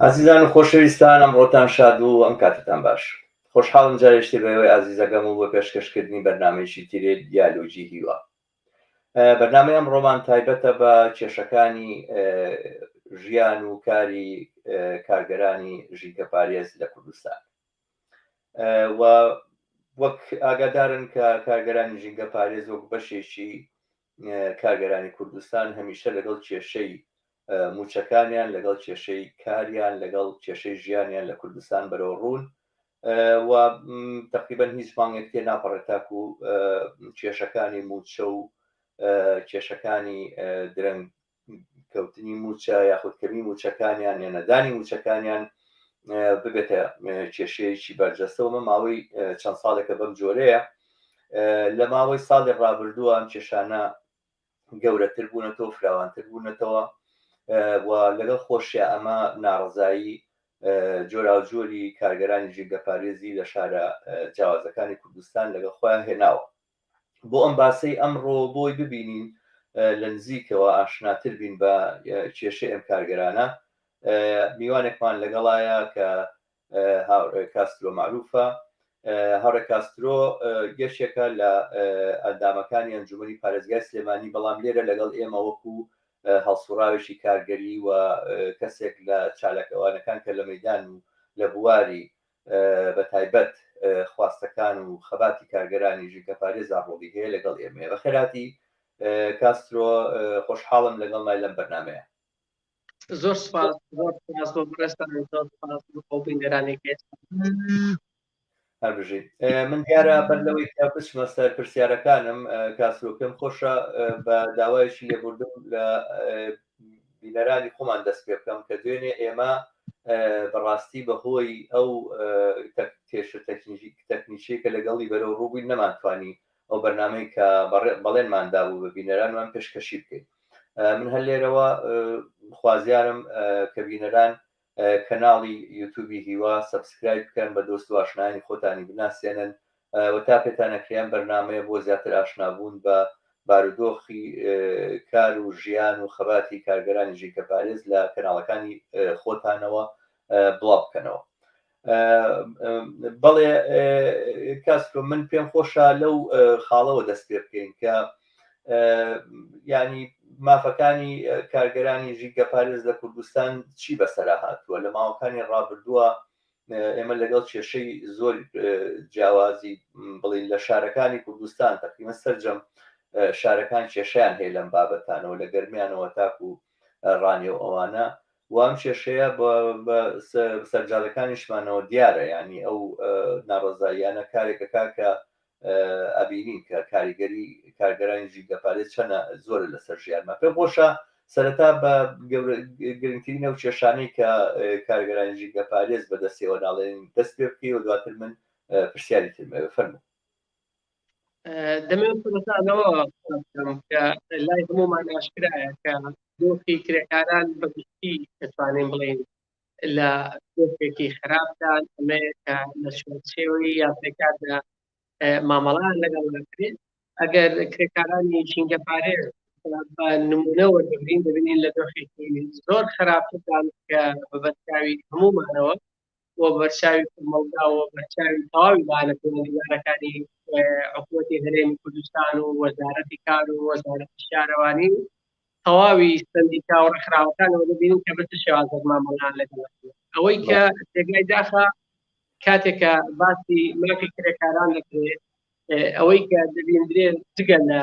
ئازیزان و خۆشەویستان ئەمڕۆتان شاد و ئەم کاتتان باش خۆشحاڵم جارێکی تر بەوەی ئازیزەکەم و بۆ پێشکەشکردنی بەرنامەیەکی تری دیالۆگی هیوا بەرنامەی ئەمڕۆمان تایبەتە بە کێشەکانی ژیان و کاری کارگەرانی ژینگەپارێز لە کوردستان و وەک ئاگادارن کە کارگەرانی ژینگەپارێز وەک بەشێکی کارگەرانی کوردستان هەمیشە لەگەڵ کێشەی موچەکانیان لەگەڵ کێشەی کاریان لەگەڵ کێشەی ژیانیان لە کوردستان بەرەو ڕوون و تقریبا هیچ مانگێک تێ ناپەڕێت تاکو کێشەکانی موچە و کێشەکانی درەنگ کەوتنی موچە یاخود کەمی موچەکانیان یا نەدانی موچەکانیان ببێتە کێشەیەکی بەرجەستەوە مە ماوەی چەند ساڵێکە بەم جۆرەیە لە ماوەی ساڵی ڕابردووە ئەم کێشانە گەورەتر بوونەتەوە فراوانتر بوونەتەوە و لەگەڵ خۆشیا ئەمە ناڕەزایی جۆراوجۆری کارگەرانی ژینگەپارێزی لە شارە جیاوازەکانی کوردستان لەگەڵ خۆیان هێناوە بۆ ئەم باسەی ئەمڕۆ بۆی ببینین لە نزیکەوە ئاشناتر بین بە کێشەی ئەم کارگەرانە میوانێکمان لەگەڵایە کە هاوڕێ کاسترۆ مەعروفە. هاوڕێ کاسترۆ یەکێکە لە ئەندامەکانی ئەنجومەنی پارێزگای سلێمانی، بەڵام لێرە لەگەڵ ئێمە وەکو هەڵسوڕاوێکی کارگەری و کەسێک لە چالاکەوانەکان کە لە مەیدان و لە بواری بە تایبەت خواستەکان و خەباتی کارگەرانی ژینگەپارێزا ڕۆڵی هەیە لەگەڵ ئێمەیە. بەخێرهاتی کاسترۆ، خۆشحاڵم لەگەڵمای لەم بەرنامەیە. زۆر سپاس زۆر سپاس بۆ بەڕێزتان زۆر سپاس بۆ ئەو بینەرانەی کە ئێستا هەر بژیت من دیارە بەر لەوەی کە بچمە سەر پرسیارەکانم کاسرۆ پێم خۆشە بە داوایەکی لێبوردن لە بینەرانی خۆمان دەست پێ بکەم کە دوێنێ ئێمە بەڕاستی بەهۆی ئەو کێشە تەکنیکی کە لەگەڵی بەرەو ڕووبووین نەمانتوانی ئەو بەرنامەی کە بەڵێنمان دابوو بە بینەرانمان پێشکەشی بکەین من هەر لێرەوە خوازیارم کە بینەران کەناڵی یوتوبی هیوا subscribe بکەن بە دۆست و ئاشنایانی خۆتانی بناسێنن و تا پێتان ئەکرێ ئەم بەرنامەیە بۆ زیاتر ئاشنابوون بە بارودۆخی کار و ژیان و خەباتی کارگەرانی ژینگەپارێز لە کەناڵەکانی خۆتانەوە بڵاو بکەنەوە. بەڵێ کاسترۆ من پێم خۆشە لەو خاڵەوە دەست پێ بکەین کە ینی مافەکانی کارگەرانی ژینگەپارێز لە کوردستان چی بەسەرا هاتووە لە ماوەکانی ڕابردووە ئێمە لەگەڵ کێشەی زۆر جیاوازی بڵین لە شارەکانی کوردستان تەقریبا سەرجەم شارەکان کێشیان هەیە لەم بابەتانەوە لە گەرمیانەوە تاکو ڕانیە و ئەوانە و ئەم کێشەیە بە سەرجادەکانیشمانەوە دیارە یعنی ئەو ناڕەزاییانە کارێکەکە کە ئەبینین کە کاریگەری کارگەرانی ژینگەپارێز چەنە زۆرە لەسەر ژیانمان پێم خۆشە سەرەتا بە گرنگترین ئەو کێشانەی کە کارگەرانی ژینگەپارێز بەدەستیەوە ناڵێن دەست پێ بکەی و دواتر من پرسیاری ترم فەرموو. دەمەوێت سەرەتا لەوە بکەم کە لای هەموومان ئاشکرایە کە دۆخی کرێکاران بە گشتی دەتوانین بڵێین لە دۆخێکی خراپدان، ئەمەیە کە لە چوارچێوەی یاساکاندا مامەڵەیان لەگەڵ ناکرێت. ئەگەر کرێکارانی ژینگەپارێز بە نمونە وەربگرین دەبینین لە دۆخێکی زۆر خراپتردان کە بە بەرچاوی هەموومانەوە. و بەرچاوی کۆمەڵگا و بەرچاوی تەواوی لایەنە پەیوەندیدارەکانی حکوومەتی هەرێمی کوردستان و وەزارەتی کار و وەزارەتی شارەوانی و تەواوی سندیکا و ڕێکخراوەکانەوە دەبینین کە بە چ شێوازێک مامەڵەیان لەگەڵ دەکرێت. ئەوەی کە جێگای داخە کاتێک کە باسی مافی کرێکاران دەکرێت ئەوەی کە دەبیندرێت جگە لە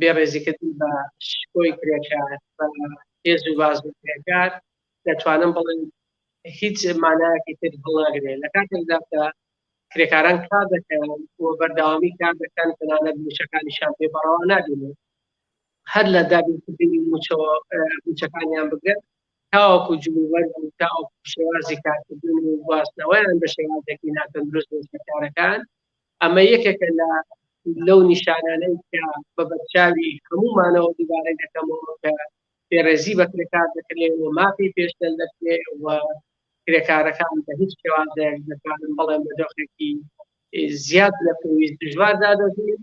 بێڕێزیکردن بە شکۆی کرێکار بە هێز و بازوی کرێکار دەتوانم بڵێم هیچ مانایەکی تر هەڵناگرێت لە کاتێکدا کە کرێکاران کار دەکەن و بەردەوامی کار دەکەن تەنانەت مووچەکانیشیان پێ بەڕەوا نابینن هەر لە دابینکردنی مووچەوە مووچەکانیان بگرن تاوەکو جلوبەرگ و تاوەکو شێوازی کارکردن و گواستنەوەیان بە شێوازێکی ناتەندروست بۆ سەرکارەکان ئەمە یەکێکە لە لەو نیشانانەی کە بە بەرچاوی هەموومانەوە دووبارە دەکەمەوە کە بێڕێزی بە کرێکار دەکرێت و مافی پێشتر دەکرێت و کرێکارەکان بە هیچ شێوازێک دەتوانم بڵێم بە دۆخێکی زیاد لە پێویست دژواردا دەژین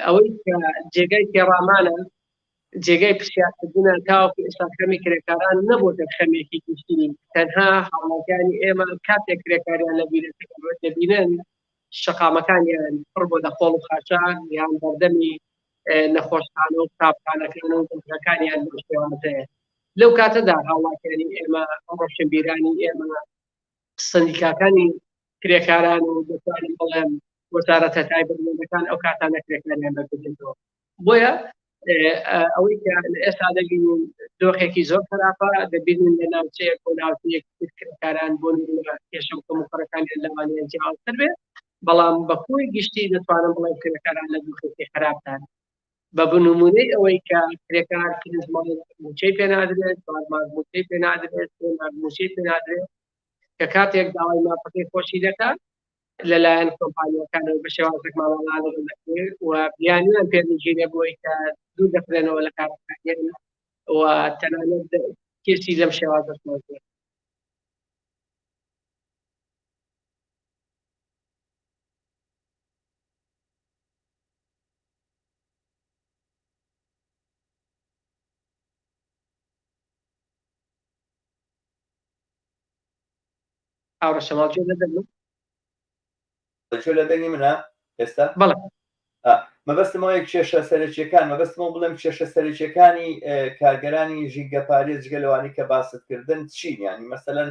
ئەوەی کە جێگای تێڕامانە جێگای پرسیارکردنە تاوەکو ئێستا خەمی کرێکاران نەبووتە خەمێکی گشتی تەنها هاوڵاتیانی ئێمە کاتێک کرێکاریان لە دەبینن شەقامەکانیان پڕ بۆ لە خۆڵ و خاشاک یان بەردەمی نەخۆشخانە و قوتابخانەکان و بنکەکانیان بەم شێوازەیە لەو کاتەدا هاوڵاتیانی ئێمە ڕۆشنبیرانی ئێمە سندیکاکانی کرێکاران و دەتوانم بڵێم وەزارەتە تایبەتمەندەکان ئەو کاتانە کرێکاریان بەردەبێتەوە بۆیە ئەوەی کە لە ئێستا دەبینین دۆخێکی زۆر خراپە دەبینین لە ناوچەیەک بۆ ناوچەیەک کرێکاران بۆ نمونە کێشە و کەموکوڕەکانیان لەوانەیە جیاوازتر بێت بەڵام بە کۆی گشتی دەتوانم بڵێم کرێکاران لە دۆخێکی خراپدان بە بنمونەی ئەوەی کە کرێکار پێنج مانگ مووچەی پێ نادرێت چوار مانگ مووچەی پێ نادرێت سێ مانگ مووچەی پێ نادرێت کە کاتێک داوای مافەکەی خۆشی دەکات لەلایەن کۆمپانیاکانەوە بە شێوازێک مامەڵەیان لەگەڵ دەکرێت و بیانیان پێ دەگیرێت بۆی کە دوور دەخرێنەوە لە کارەکانیان و تەنانەت کێسی لەم شێوازەش زۆر. هاوڕێ شەماڵ گوێ لە دەنگم؟ گوێ لە دەنگی منە ئێستا؟ بەڵێ. مەبەستم ئەوەیە کێشە سەرەکیەکان مەبەستمەوە بڵێم کێشە سەرەکیەکانی کارگەرانی ژینگە پارێز جگە لەوانەی کە باست کردن چین یانی مەسەلەن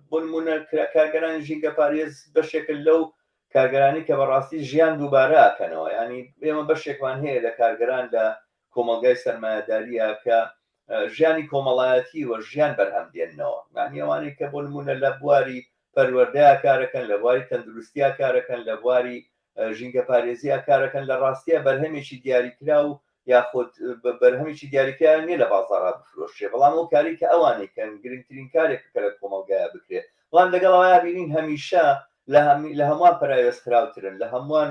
بۆ نمونە کارگەرانی ژینگە پارێز بەشێکن لەو کارگەرانی کە بەڕاستی ژیان دووبارە ئەکەنەوە ینی ئێمە بەشێکمان هەیە لە کارگەران لە کۆمەڵگای سەرمایەداریە کە ژیانی کۆمەڵایەتی و ژیان بەرهەم دێننەوە یانی ئەوانەی کە بۆ نمونە لە بواری پەروەردەیا کارەکەن لە بواری تەندروستیا کارەکەن لە بواری ژینگە پارێزیا کارەکەن لە ڕاستیا بەرهەمێکی دیاریکراو یاخود بەرهەمێکی دیاریکراویان نییە لە بازاڕا بفرۆشرێ بەڵام ئەو کاری کە ئەوانەی کەن گرنگترین کارێک کە لە کۆمەڵگایا بکرێ بەڵام لەگەڵ ئەوەیا بینین هەمیشە لە هەمووان پەراوێز خراوترن لە هەمووان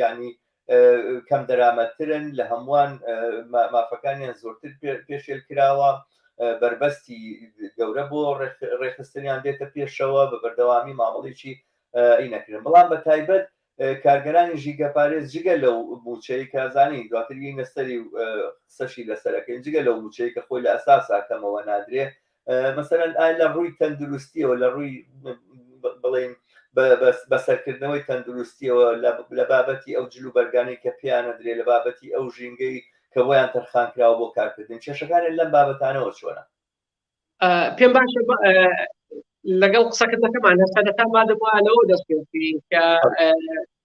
یعنی کەم دەرامەتترن لە هەمووان مافەکانیان زۆرتر پێشێل کراوە بەربەستی گەورە بۆ ڕێکخستنیان دێتە پێشەوە بە بەردەوامی مامەڵێکی ئی نەکردن بەڵام بە تایبەت کارگەرانی ژینگەپارێز جگە لەو موچەی کە زانین دواتر یینە سەری و قسەشی لەسەرەکەین جگە لەو موچەی کە خۆی لە ئەساسا کەمەوە نادرێ مەسەلەن ئایا لە ڕووی تەندروستیەوە لە ڕووی بڵین بەسەرکردنەوەی تەندروستیەوە لە بابەتی ئەو جل و بەرگانەی کە پێیانە درێ لە بابەتی ئەو ژینگەی کە بۆیان تەرخان کراوە بۆ کارکردن کێشەکانیان لەم بابەتانەوە چۆنە؟ پێم باشە لەگەڵ قسەکردنەکەمان لە سەرەتا مادەبووە لەوە دەست پێ بکەین کە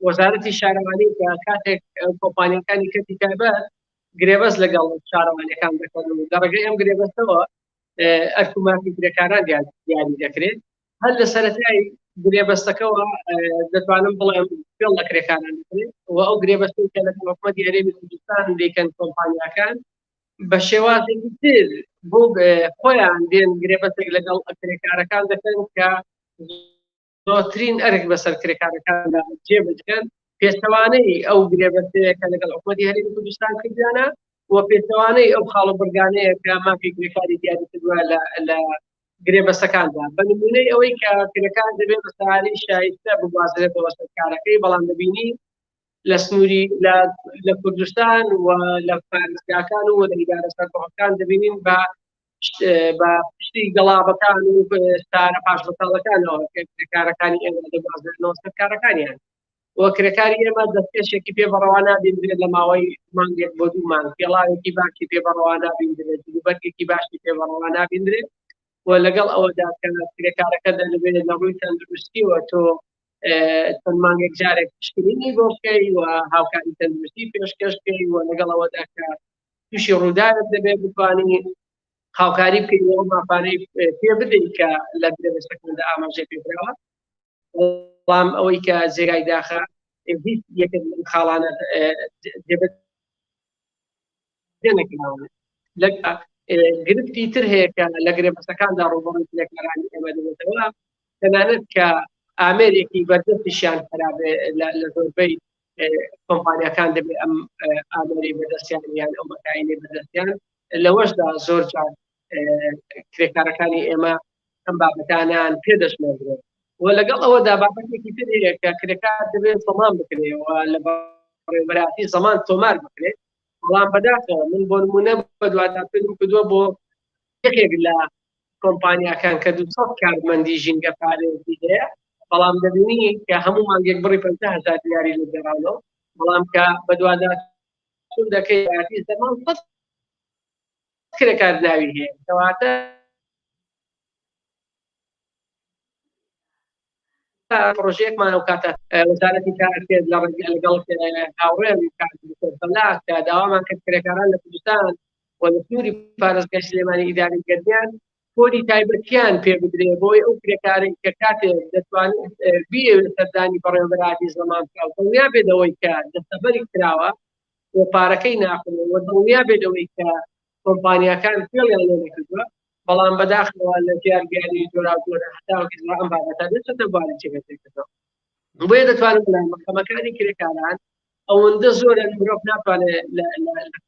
وەزارەتی شارەوانی کە کاتێک کۆمپانیاکانی کەرتی تایبەت گرێبەست لەگەڵ شارەوانیەکان دەکەن و لە ڕێگەی ئەم گرێبەستەوە ئەرک و مافی کرێکاران دیاری دەکرێت هەر لە سەرەتای گرێبەستەکەوە دەتوانم بڵێم فێڵ لە کرێکاران دەکرێت و ئەو گرێبەستەی کە لەگەڵ حکومەتی هەرێمی کوردستان دەیکەن کۆمپانیاکان بە شێوازێکی تر بۆ خۆیان دێن گرێبەستێک لەگەڵ کرێکارەکان دەکەن کە زۆرترین ئەرک بەسەر کرێکارەکاندا جێبەجێکەن پێچەوانەی ئەو گرێبەستەیە کە لەگەڵ حکومەتی هەرێمی کوردستان کردیانە و پێچەوانەی ئەو خاڵ و بڕگانەیە کە مافی کرێکاری دیاری کردووە لە گرێبەستەکاندا بە نمونەی ئەوەی کە کرێکار دەبێت بە سەیارەی شایستە بگوازرێتەوە سەر کارەکەی بەڵام دەبینی لە سنووری لە کوردستان و لە پارێزگاکان و لە ئیدارە سەربەخۆکان دەبینین بە بە پشتی گەڵابەکان و سارە پاشبەتاڵەکانەوە کرێکارەکانی ئێمە دەگوازرێنەوە سەر کارەکانیان و کرێکاری ئێمە دەستکێشێکی پێ بەڕەوا نابیندرێت لە ماوەی مانگێک بۆ دوو مانگ پێڵاوێکی باشی پێ بەڕەوا نابیندرێت جلوبەرگێکی باشی پێ بەڕەوا نابیندرێت و لەگەڵ ئەوەدا کە کرێکارەکە دەبێت لە ڕووی تەندروستیەوە تۆ چەند مانگێک جارێک پشکنینی بۆ بکەی و هاوکاری تەندروستی پێشکەش بکەی و لەگەڵ ئەوەدا کە تووشی ڕووداوێک دەبێت بتوانی هاوکاری بکەی و ئەو مافانەی پێ بدەیت کە لە گرێبەستەکاندا ئاماژەی پێکراوە. بەڵام ئەوەی کە جێگای داخە هیچ یەکێک لەم خاڵانە جێبەجێ نەکراون. لە گرفتی تر هەیە کە لە گرێبەستەکاندا ڕووبەڕووی کرێکارانی ئێمە دەبێتەوە، تەنانەت کە ئامێرێکی بەردەستیشیان خرابێ لە زۆربەی کۆمپانیاکان دەبێت ئەم ئامێری بەدەستیان یان ئەو مەکاینەی بەدەستیان لەوەشدا زۆر جار کرێکارەکانی ئێمە ئەم بابەتانیان پێ دەشمێنرێت و لەگەڵ ئەوەدا بابەتێکی تر هەیە کە کرێکار دەبێت زەمان بکرێ و لە بەڕێوەبەرایەتی زەمان تۆمار بکرێت. بەڵام بەداخەوە من بۆ نمونە بەدواداچوونم کردووە بۆ یەکێک لە کۆمپانیاکان کە 200 کارمەندی ژینگە پارێزی هەیە، بەڵام دەبینی کە هەموو مانگێک بڕی 50,000 دیناری لێ گەڕاونەوە، بەڵام کە بەدواداچوون دەکەی زەمان 100 کرێکار ناوی هەیە، کەواتە پرۆژەیەکمان ئەو کاتە وەزارەتی کار کرد لە ڕێگە لەگەڵ هاوڕێم فەلاح کە داوامان کرد کرێکاران لە کوردستان و لە سنووری پارێزگای سلێمانی ئیدارەی گەرمیان کۆدی تایبەتیان پێ بدرێ بۆی ئەو کرێکارەی کە کاتێک دەتوانێت بیەوێت سەردانی بەڕێوەبەرایەتی زەمان بکا و دڵنیا بێت لەوەی کە دەستەبەری کراوە و پارەکەی ناخۆن و دڵنیا بێت لەوەی کە کۆمپانیاکان فێڵیان لێ نەکردووە. بەڵام بەداخەوە لە ژیار بیانی جۆراوجۆرە هەتاوەکو ئێستا ئەم بابەتە نەچۆتە بواری جێبەجێکردنەوە. بۆیە دەتوانم بڵێم خەمەکانی کرێکاران ئەوەندە زۆرە مرۆڤ ناتوانێت لە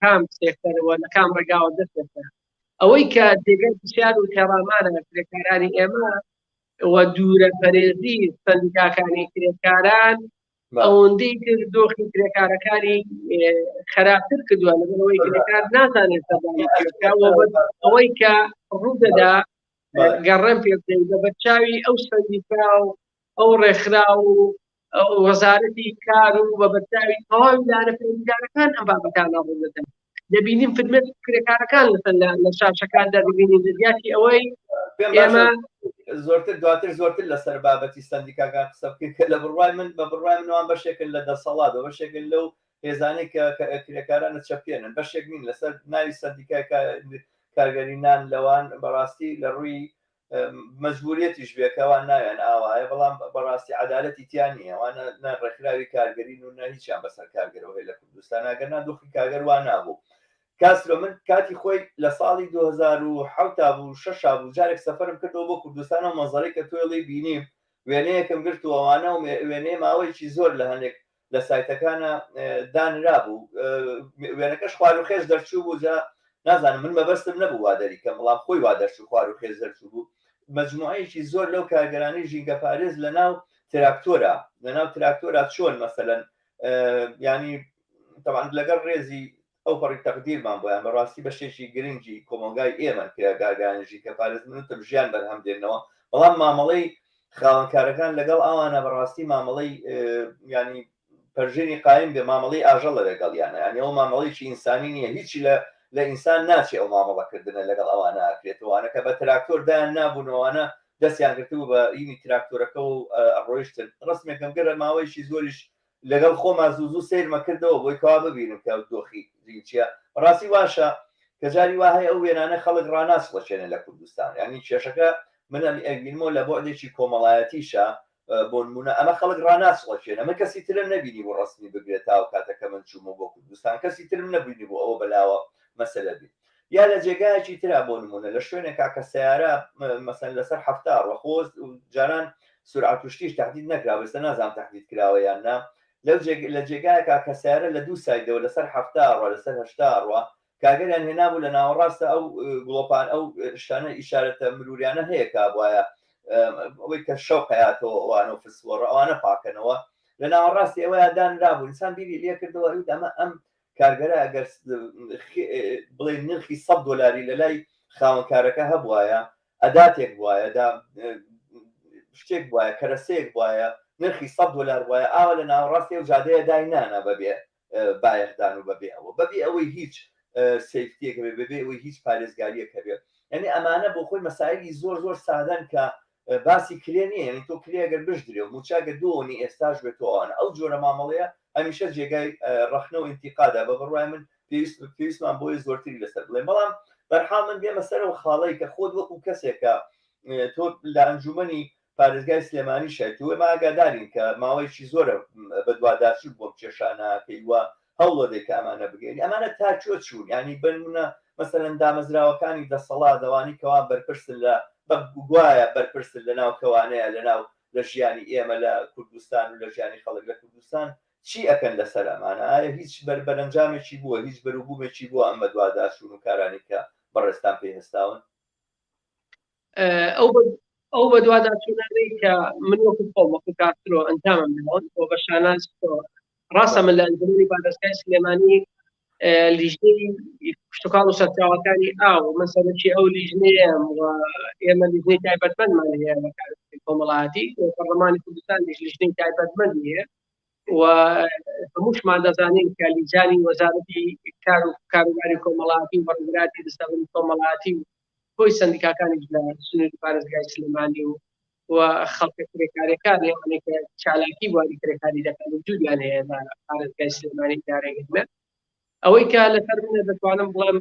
کام سێکتەرەوە لە کام ڕێگاوە دەست پێ بکات. ئەوەی کە جێگای پرسیار و تێڕامانە کرێکارانی ئێمە و دوورە پەرێزی سەندیکاکانی کرێکاران ئەوەندەی تر دۆخی کرێکارەکانی خراپتر کردووە، لەبەرئەوەی کرێکار نازانێت سەردانی کوێ بکات و ئەوەی کە ڕوودەدا گەڕێم پێ بدەیت بە بەرچاوی ئەو سەندیکا و ئەو ڕێکخراو و وەزارەتی کار و بە بەرچاوی تەواوی لایەنە پەیوەندیدارەکان ئەم بابەتانە ڕوودەدەن. دەبینین فرمێسک کرێکارەکان لەسەر لە شاشەکاندا دەبینین لە جیاتی ئەوەی ئێمە زۆرتر دواتر زۆرتر لەسەر بابەتی سەندیکاکان قسە بکەین کە لە بڕوای من بە بڕوای من وان بەشێکن لە دەسەڵات و بەشێکن لەو هێزانەی کە کرێکارانە چەپێنن، بەشێک نین لەسەر ناوی سەندیکای کارگەری نان لەوان بەڕاستی لە ڕووی مەجبوریەتیش بێ کە ئەوان ناویان ئاوایە، بەڵام بەڕاستی عەدالەتی تیا نییە. ئەوان نە ڕێکخراوی کارگەرین و نە هیچیان بەسەر کارگەرەوە هەیە لە کوردستان، ئەگەر نا دۆخی کارگەر وا نابوو. کاسترۆ من کاتی خۆی لە ساڵی 2007 تا بوو شەش بوو جارێک سەفەرم کردەوە بۆ کوردستان و مەنزەرەی کە تۆێڵی بینیم وێنەیەکم گرت و ئەوانە و وێنەیە ماوەیەکی زۆر لە هەندێک لە سایتەکانە دانرابوو، وێنەکەش خواروخێچ دەرچوو بوو، جا نازانم من مەبەستم نەبوو وا دەریکەم بەڵام خۆی وا دەرچوو خواروخێچ دەرچوو بوو. مەجموعەیەکی زۆر لەو کارگەرانەی ژینگەپارێز لەناو تراکتۆرا لەناو تراکتۆرا چۆن مەسەلەن ینی تەبعەن لەگەڵ ڕێزی ئەو پەڕی تەقدیرمان بۆیان بەڕاستی بەشێکی گرنگی کۆمەڵگای ئێمەن کە گارگانی ژینگەپارێز من وتم ژیان بەرهەم دێنەوە، بەڵام مامەڵەی خاوەنکارەکان لەگەڵ ئەوانە بەڕاستی مامەڵەی ینی پەرژینی قایم بێ مامەڵەی ئاژەڵە لەگەڵیانە، یانی ئەو مامەڵەیەکی ئینسانی نییە، هیچی لە لە ئینسان ناچێ ئەو مامەڵەکردنە لەگەڵ ئەوانە ئەکرێتەوانە کە بە تراکتۆر دایان نابوونەوەوانە دەستیان گرتبوو بە ئینی تراکتۆرەکە و ڕۆیشتن. ڕسمێکم گرە ماوەیەکی زۆریش لەگەڵ خۆما زوو زوو سەیرمە کردەوە بۆی کەوا ببینم کە دۆخی چیە. بەڕاستی واشە کە جاری وا هەیە ئەو وێنانە خەڵک ڕاناچڵەکێنێ لە کوردستان، یانی کێشەکە من ئەم ئەبینمەوە لە بوعدێکی کۆمەڵایەتیشە، بۆ نمونە ئەمە خەڵک ڕاناچڵەکێنە، من کەسی ترم نەبینی بوو ڕەسمی بگرێت تا ئەو کاتە کە من چوومەوە بۆ کوردستان کەسی ترم نەبینی بوو ئەوە بەلاوە مەسەلە بی. یا لە جێگایەکی ترا بۆ نمونە لە شوێنێکا کە سەیارە مەسەن لەسەر 70 ڕۆ خۆ جاران سورعەت و شتیش تەحدید نەکراوە ئێستا نازانم تەحدید کراوە یان نا لەو لە جێگایەکا کە سەیارە لە دوو سایدەوە لەسەر 70 ڕۆ لەسەر 80 ڕۆ کاگەریان هێنابوو لە ناوەڕاستە ئەو گڵۆپان ئەو شتانە ئیشارەتە مروریانە هەیە کە بواە ئەوەی کە شەو قەیاتەوە ئەوانە و فسوەڕ ئەوانە پاکەنەوە لە ناوەڕاستی ئەوەیان دانرابوو ئینسان بیری لێ کردەوە ئەویت ئەمە ئەم کارگەرە ئەگەر بڵێ نرخی 100 دلاری لە لای خاوەنکارەکە هەبوایە ئەداتێک بوایە دا شتێک بوایە کەرەسەیەک بوایە نرخی 100 دۆلار بوایە ئاوا لە ناوەڕاستی ئەو جادەیە داینانا بەبێ بایەخدان و بەبێ ئەوە بەبێ ئەوەی هیچ safety یەک هەبێ بەبێ ئەوەی هیچ پارێزگاریەک هەبێ یعنی ئەمانە بۆ خۆی مەسایلی زۆر زۆر سادەن کە باسی کرێ نییە یعنی تۆ کرێ گەر بشدرێ و موچە گەر دووەنی ئێستاش بێت تۆ ئەوانە ئەو جۆرە مامەڵەیە هەمیشە جێگای ڕەخنە و ئینتیقادە بە بڕوای من پێویست پێویستمان بۆیە زۆرتری لەسەر بڵێن بەڵام بەرحاڵ من بێمە سەرەوە خاڵەی کە خۆت وەکو کەسێکە تۆ لە ئەنجومەنی پارێزگای سلێمانی شایت و ئێمە ئاگادارین کە ماوەیەکی زۆرە بەدواداچوون بۆم کێشانەکەی و هەوڵەدەی کە ئەمانە بگەین ئەمانە تا کوێ چوون یعنی بنمونە مەسەلەن دامەزراوەکانی دەسەڵات ئەوانی کەوا بەرپرسن لە گوایە بەرپرسن لە ناو کەوانەیە لە ناو لە ژیانی ئێمە لە کوردستان و لە ژیانی خەڵک لە کوردستان چی ئەکەن لەسەر ئەمانە ئایا هیچ بەر بەرەنجامێکی بووە هیچ بەروبوومێکی بووە ئەم بەدواداچوون و کارانی کە بەڕێزتان پێی هەستاون؟ ئەو ئەو بەدواداچوونانەی کە من وەکو خۆم وەکو کاسترۆ ئەنجامم داون و بە شاناز ڕاستە من لە ئەنجومەنی پارێزگای سلێمانی لیژنەی کشتوکاڵ و سەرچاوەکانی ئاو من سەرۆکی ئەو لیژنەیەم و ئێمە لیژنەی تایبەتمەندمان هەیە لە کاروباری کۆمەڵایەتی و پەرلەمانی کوردستانیش لیژنەی تایبەتمەندی هەیە و هەمووشمان دەزانین کە لیجانی وەزارەتی کار و کاروباری کۆمەڵاتی و بەڕێوەبەرایەتی دەستەبەری کۆمەڵاتی و کۆی سەندیکاکانیش لە سنووری پارێزگای سلێمانی و و خەڵکە کرێکارەکان ئەوانەی کە چالاکی بواری کرێکاری دەکەن وجودیان هەیە لە پارێزگای سلێمانی ئیدارەی گەرمیان ئەوەی کە لەسەر منە دەتوانم بڵێم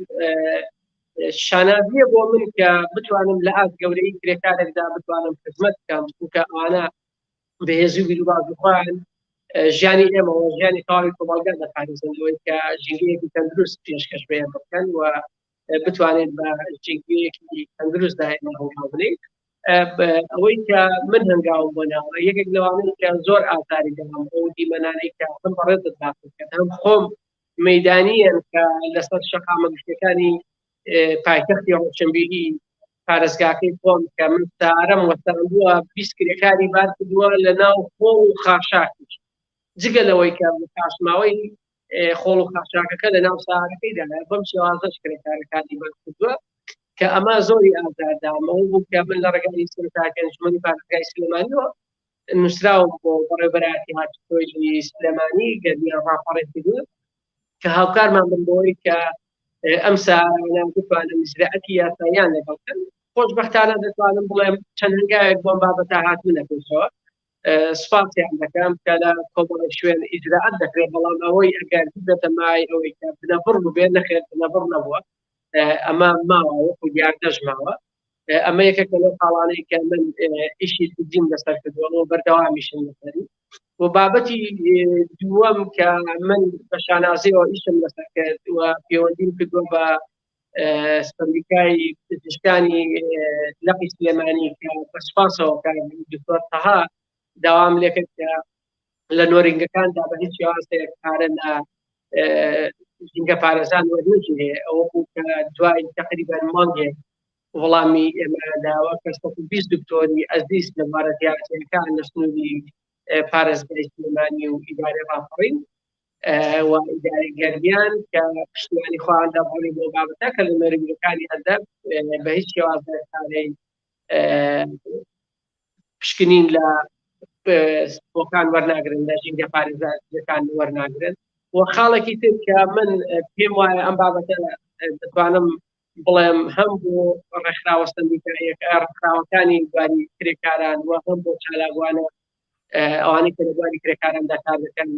شانازیە بۆ من کە بتوانم لە ئاست گەورەی کرێکارێکدا بتوانم خزمەت بکەم چونکە ئەوانە بەهێزی و بیروبازی خۆیان ژیانی ئێمەوە ژیانی تەواوی کۆمەڵگا دەپارێزن لەوەی کە ژینگەیەکی تەندروست پێشکەش بە ئێمە بکەن و بتوانێت بە ژینگەیەکی تەندروست دائێمە هەنگاو بنێین ئەوەی کە من هەنگاوم بۆ ناوە یەکێک لەوانەی کە زۆر ئازاری دەڵام ئەو دیمەنانەی کە هەم بەڕێزت باس کرد هەم خۆم مەدانیان کە لەسەر شەقامە گشتەکانی پایتەختی ڕۆشنبیری پارێزگاکەی خۆم کە من سارەم وەستاندووە 20 کرێکاری بار کردووە لە ناو خۆڵ و خاشاکیش جگە لەوەی کە پاشماوەی خۆڵ و خاشاکەکە لە ناو سارەکەیدا بەم شێوازەش کرێکارەکانی بار کردووە کە ئەمە زۆری ئازاردامەوە بوو کە من لە ڕێگای سەرۆکایەتی ئەنجومەنی پارێزگای سلێمانیەوە نووسراوم بۆ بەڕێوەبەرایەتی هاتوچۆی سلێمانی گەرمیان ڕاپەڕین کردووە کە هاوکارمان بن بۆی کە ئەم سارانە بتوانن ئیجرائەتی یاساییان لەگەڵ بکەن خۆشبەختانە دەتوانم بڵێم چەند هەنگاوێک بۆم بابەتە هاتوونە پێشەوە سوپاسیان دەکەم کە لە کۆمەڵێک شوێن ئیجرائەت دەکرێت بەڵام ئەوەی ئەگەر ببێتە مای ئەوەی کە بنەبڕ ببێت نەخێر بنەبڕ نەبووە ئەمە ماوە وەکو دیاردەش ماوە ئەمە یەکێکە لەو خاڵانەی کە من ئیشی جدیم لەسەر کردووە و بەردەوامیشم لەسەری و بابەتی دووەم کە من بە شانازیەوە ئیشم لەسەر کرد و پەیوەندیم کردووە بە سەندیکای پزیشکانی لقی سلێمانی کە بە سوپاسەوە کە دکتۆر تەها داوام لێکرد کە لە نۆرینگەکاندا بە هیچ شێوازێک پارە لە ژینگە پارێزان وەرنەگیرێ ئەوە بوو کە دوای تقریبا مانگێک وەڵامی ئێمە داوە کە 120 دکتۆری ئەزیز لە بوارە دیارەکان لە سنووری پارێزگای سلێمانی و ئیدارەی ڕاپەڕین و ئیدارەی گەرمیان کە پشتیوانی خۆیان دەبڕی بۆ بابەتە کە لە نۆرینگەکانی ئەدەب بە هیچ شێوازێک پارەی پشکنین لە بۆکان وەرناگرن لە ژینگە پارێزەکان وەرناگرن و خاڵێکی تر کە من پێم وایە ئەم بابەتە دەتوانم بڵێم هەم بۆ ڕێکخراوە سەندیکاییەکە ڕێکخراوەکانی بواری کرێکاران و هەم بۆ چالاکوانە ئەوانەی کە لە بواری کرێکاراندا کار دەکەن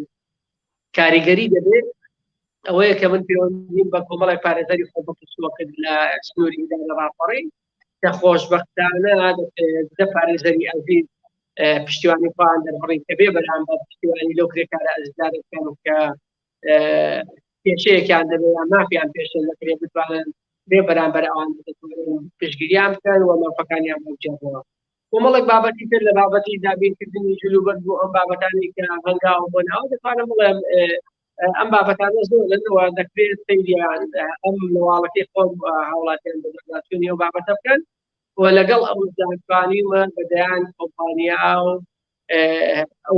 کاریگەری دەبێت ئەوەیە کە من پەیوەندیم بە کۆمەڵێک پارێزەری خۆبەخشوە کرد لە سنووری ئیدارە ڕاپەڕین کە خۆشبەختانە دە پارێزەری ئەزیز پشتیوانی خۆیان دەربڕی کە بێ بەرامبەر پشتیوانی لەو کرێکارە ئەزیزانە بکەن کە کێشەیەکیان دەبێت یان مافیان پێشێل دەکرێت بتوانن بێ بەرامبەر ئەوان پشتگیریان بکەن و مافەکانیان بگێڕنەوە. کۆمەڵێک بابەتی تر لە بابەتی دابینکردنی جلوبەرگ و ئەم بابەتانی کە هەنگاو بۆ ناوە دەتوانم بڵێم ئەم بابەتانە زۆرن و دەکرێت سەیریان ئەم نواڵەکەی خۆم هاوڵاتیان بەدواداچوونی ئەو بابەتە بکەن و لەگەڵ ئەو توانیومە بە دەیان کۆمپانیا و ئەو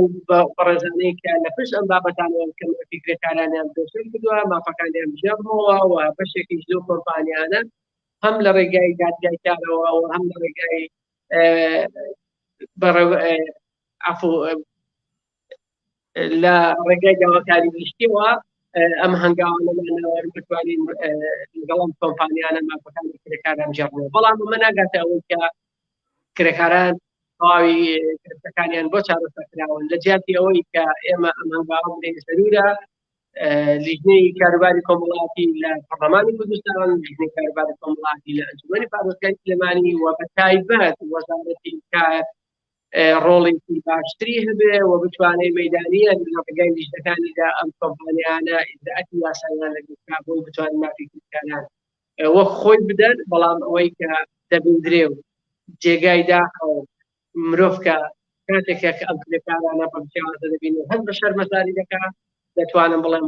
بەڕێزانەی کە لە پشت ئەم بابەتانەوە کە مافی کرێکارانیان پێشێل کردووە مافەکانیان بگێڕمەوە و بەشێکیش لەو کۆمپانیانە هەم لە ڕێگای دادگای کارەوە و هەم لە ڕێگای عفو لە ڕێگای داواکاری گشتیەوە ئەم هەنگاوانەمان بتوانین لەگەڵم کۆمپانیانە مافەکانی کرێکاران جێڕنەوە بەڵام ئەمە ناگاتە ئەوەی کە کرێکاران تەواوی گرفتەکانیان بۆ چارەسەر کراون لە جیاتی ئەوەی کە ئێمە ئەم هەنگاوە بدەین زەرورە لیژنەی کاروباری کۆمەڵاتی لە پەرلەمانی کوردستان لیژنەی کاروباری کۆمەڵاتی لە ئەنجومەنی پارێزگای سلێمانی و بە تایبەت وەزارەتی کار ڕۆڵێکی باشتری هەبێ و بتوانێت مەدانیان لە ڕێگای لیژنەکانیدا ئەم کۆمپانیانە ئیجرائاتی یاساییان لەگەڵ بکات بۆی بتوانن مافی کرێکاران وەک خۆی بدەن بەڵام ئەوەی کە دەبیندرێ و جێگای داخەوە مرۆڤ کە کاتێک کە ئەم کرێکارانە بەم شێوازە دەبینێ هەست بە شەرمەزاری دەکا دەتوانم بڵێم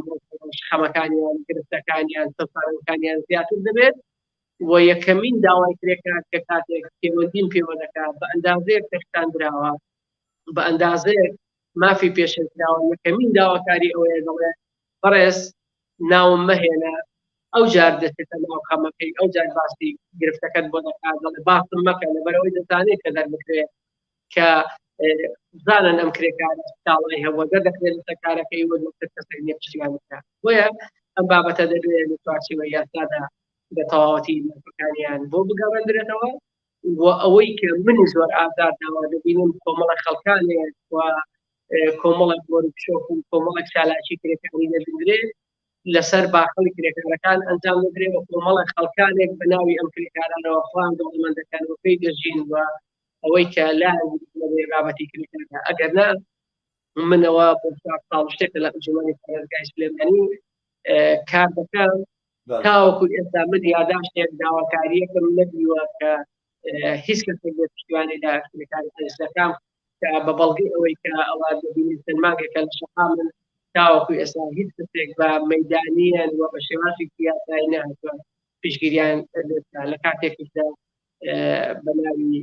خەمەکانیان گرفتەکانیان سەرسارەکانیان زیاتر دەبێت و یەکەمین داوای کرێکار کە کاتێک پەیوەندیم پێوە دەکات بە ئەندازەیەک تەشکاندراوە بە ئەندازەیەک مافی پێشێلکراوە یەکەمین داواکاری ئەوەیە دەڵێ بەڕێز ناوم مەهێنە ئەو جار دەچێتە ناو خەمەکەی ئەو جار باسی گرفتەکەت بۆ دەکات دەڵێ باسم مەکە لەبەرەوەی دەزانێت کە دەربکرێت کە زانن ئەم کرێکارە سکاڵای هەبووە دەردەکرێت لەسەر کارەکەی و دواتر کەسێک نییە پشتیوانی بکات بۆیە ئەم بابەتە دەبێت لە چوارچێوەی یاسادا بە تەواوەتی مافەکانیان بۆ بگەڕێندرێتەوە و ئەوەی کە منی زۆر ئازار داوە دەبینم کۆمەڵە خەڵکانێک و کۆمەڵێک وۆرکشۆپ و کۆمەڵێک چالاکی کرێکاری دەبیندرێت لەسەر باخەڵی کرێکارەکان ئەنجام دەدرێت و کۆمەڵێک خەڵکانێک بە ناوی ئەم کرێکارانەوە خۆیان دەوڵەمەند دەکەن و پێی دەژین و ئەوەی کە لا بابەتی کرێکارە ئەگەر نا منەوە بۆ ساڵ شتێکە لە ئەنجومەنی پارێزگای سلێمانی کار دەکەم تاوەکو ئێستا من یاداشتێک داواکاریەکەم نەبیوە کە هیچ کەسێک بێ پشتیوانی لە کرێکاری ئەزیزەکان کە بە بەڵگەی ئەوەی کە ئەوە دەبینین چەند مانگێکە لە شەقامن تاوەکو ئێستا هیچ کەسێک بە مەدانیان و بە شێوازێکی یاسایی نەهاتووە پشتگیریان لێ بکات لە کاتێکیشدا بە ناوی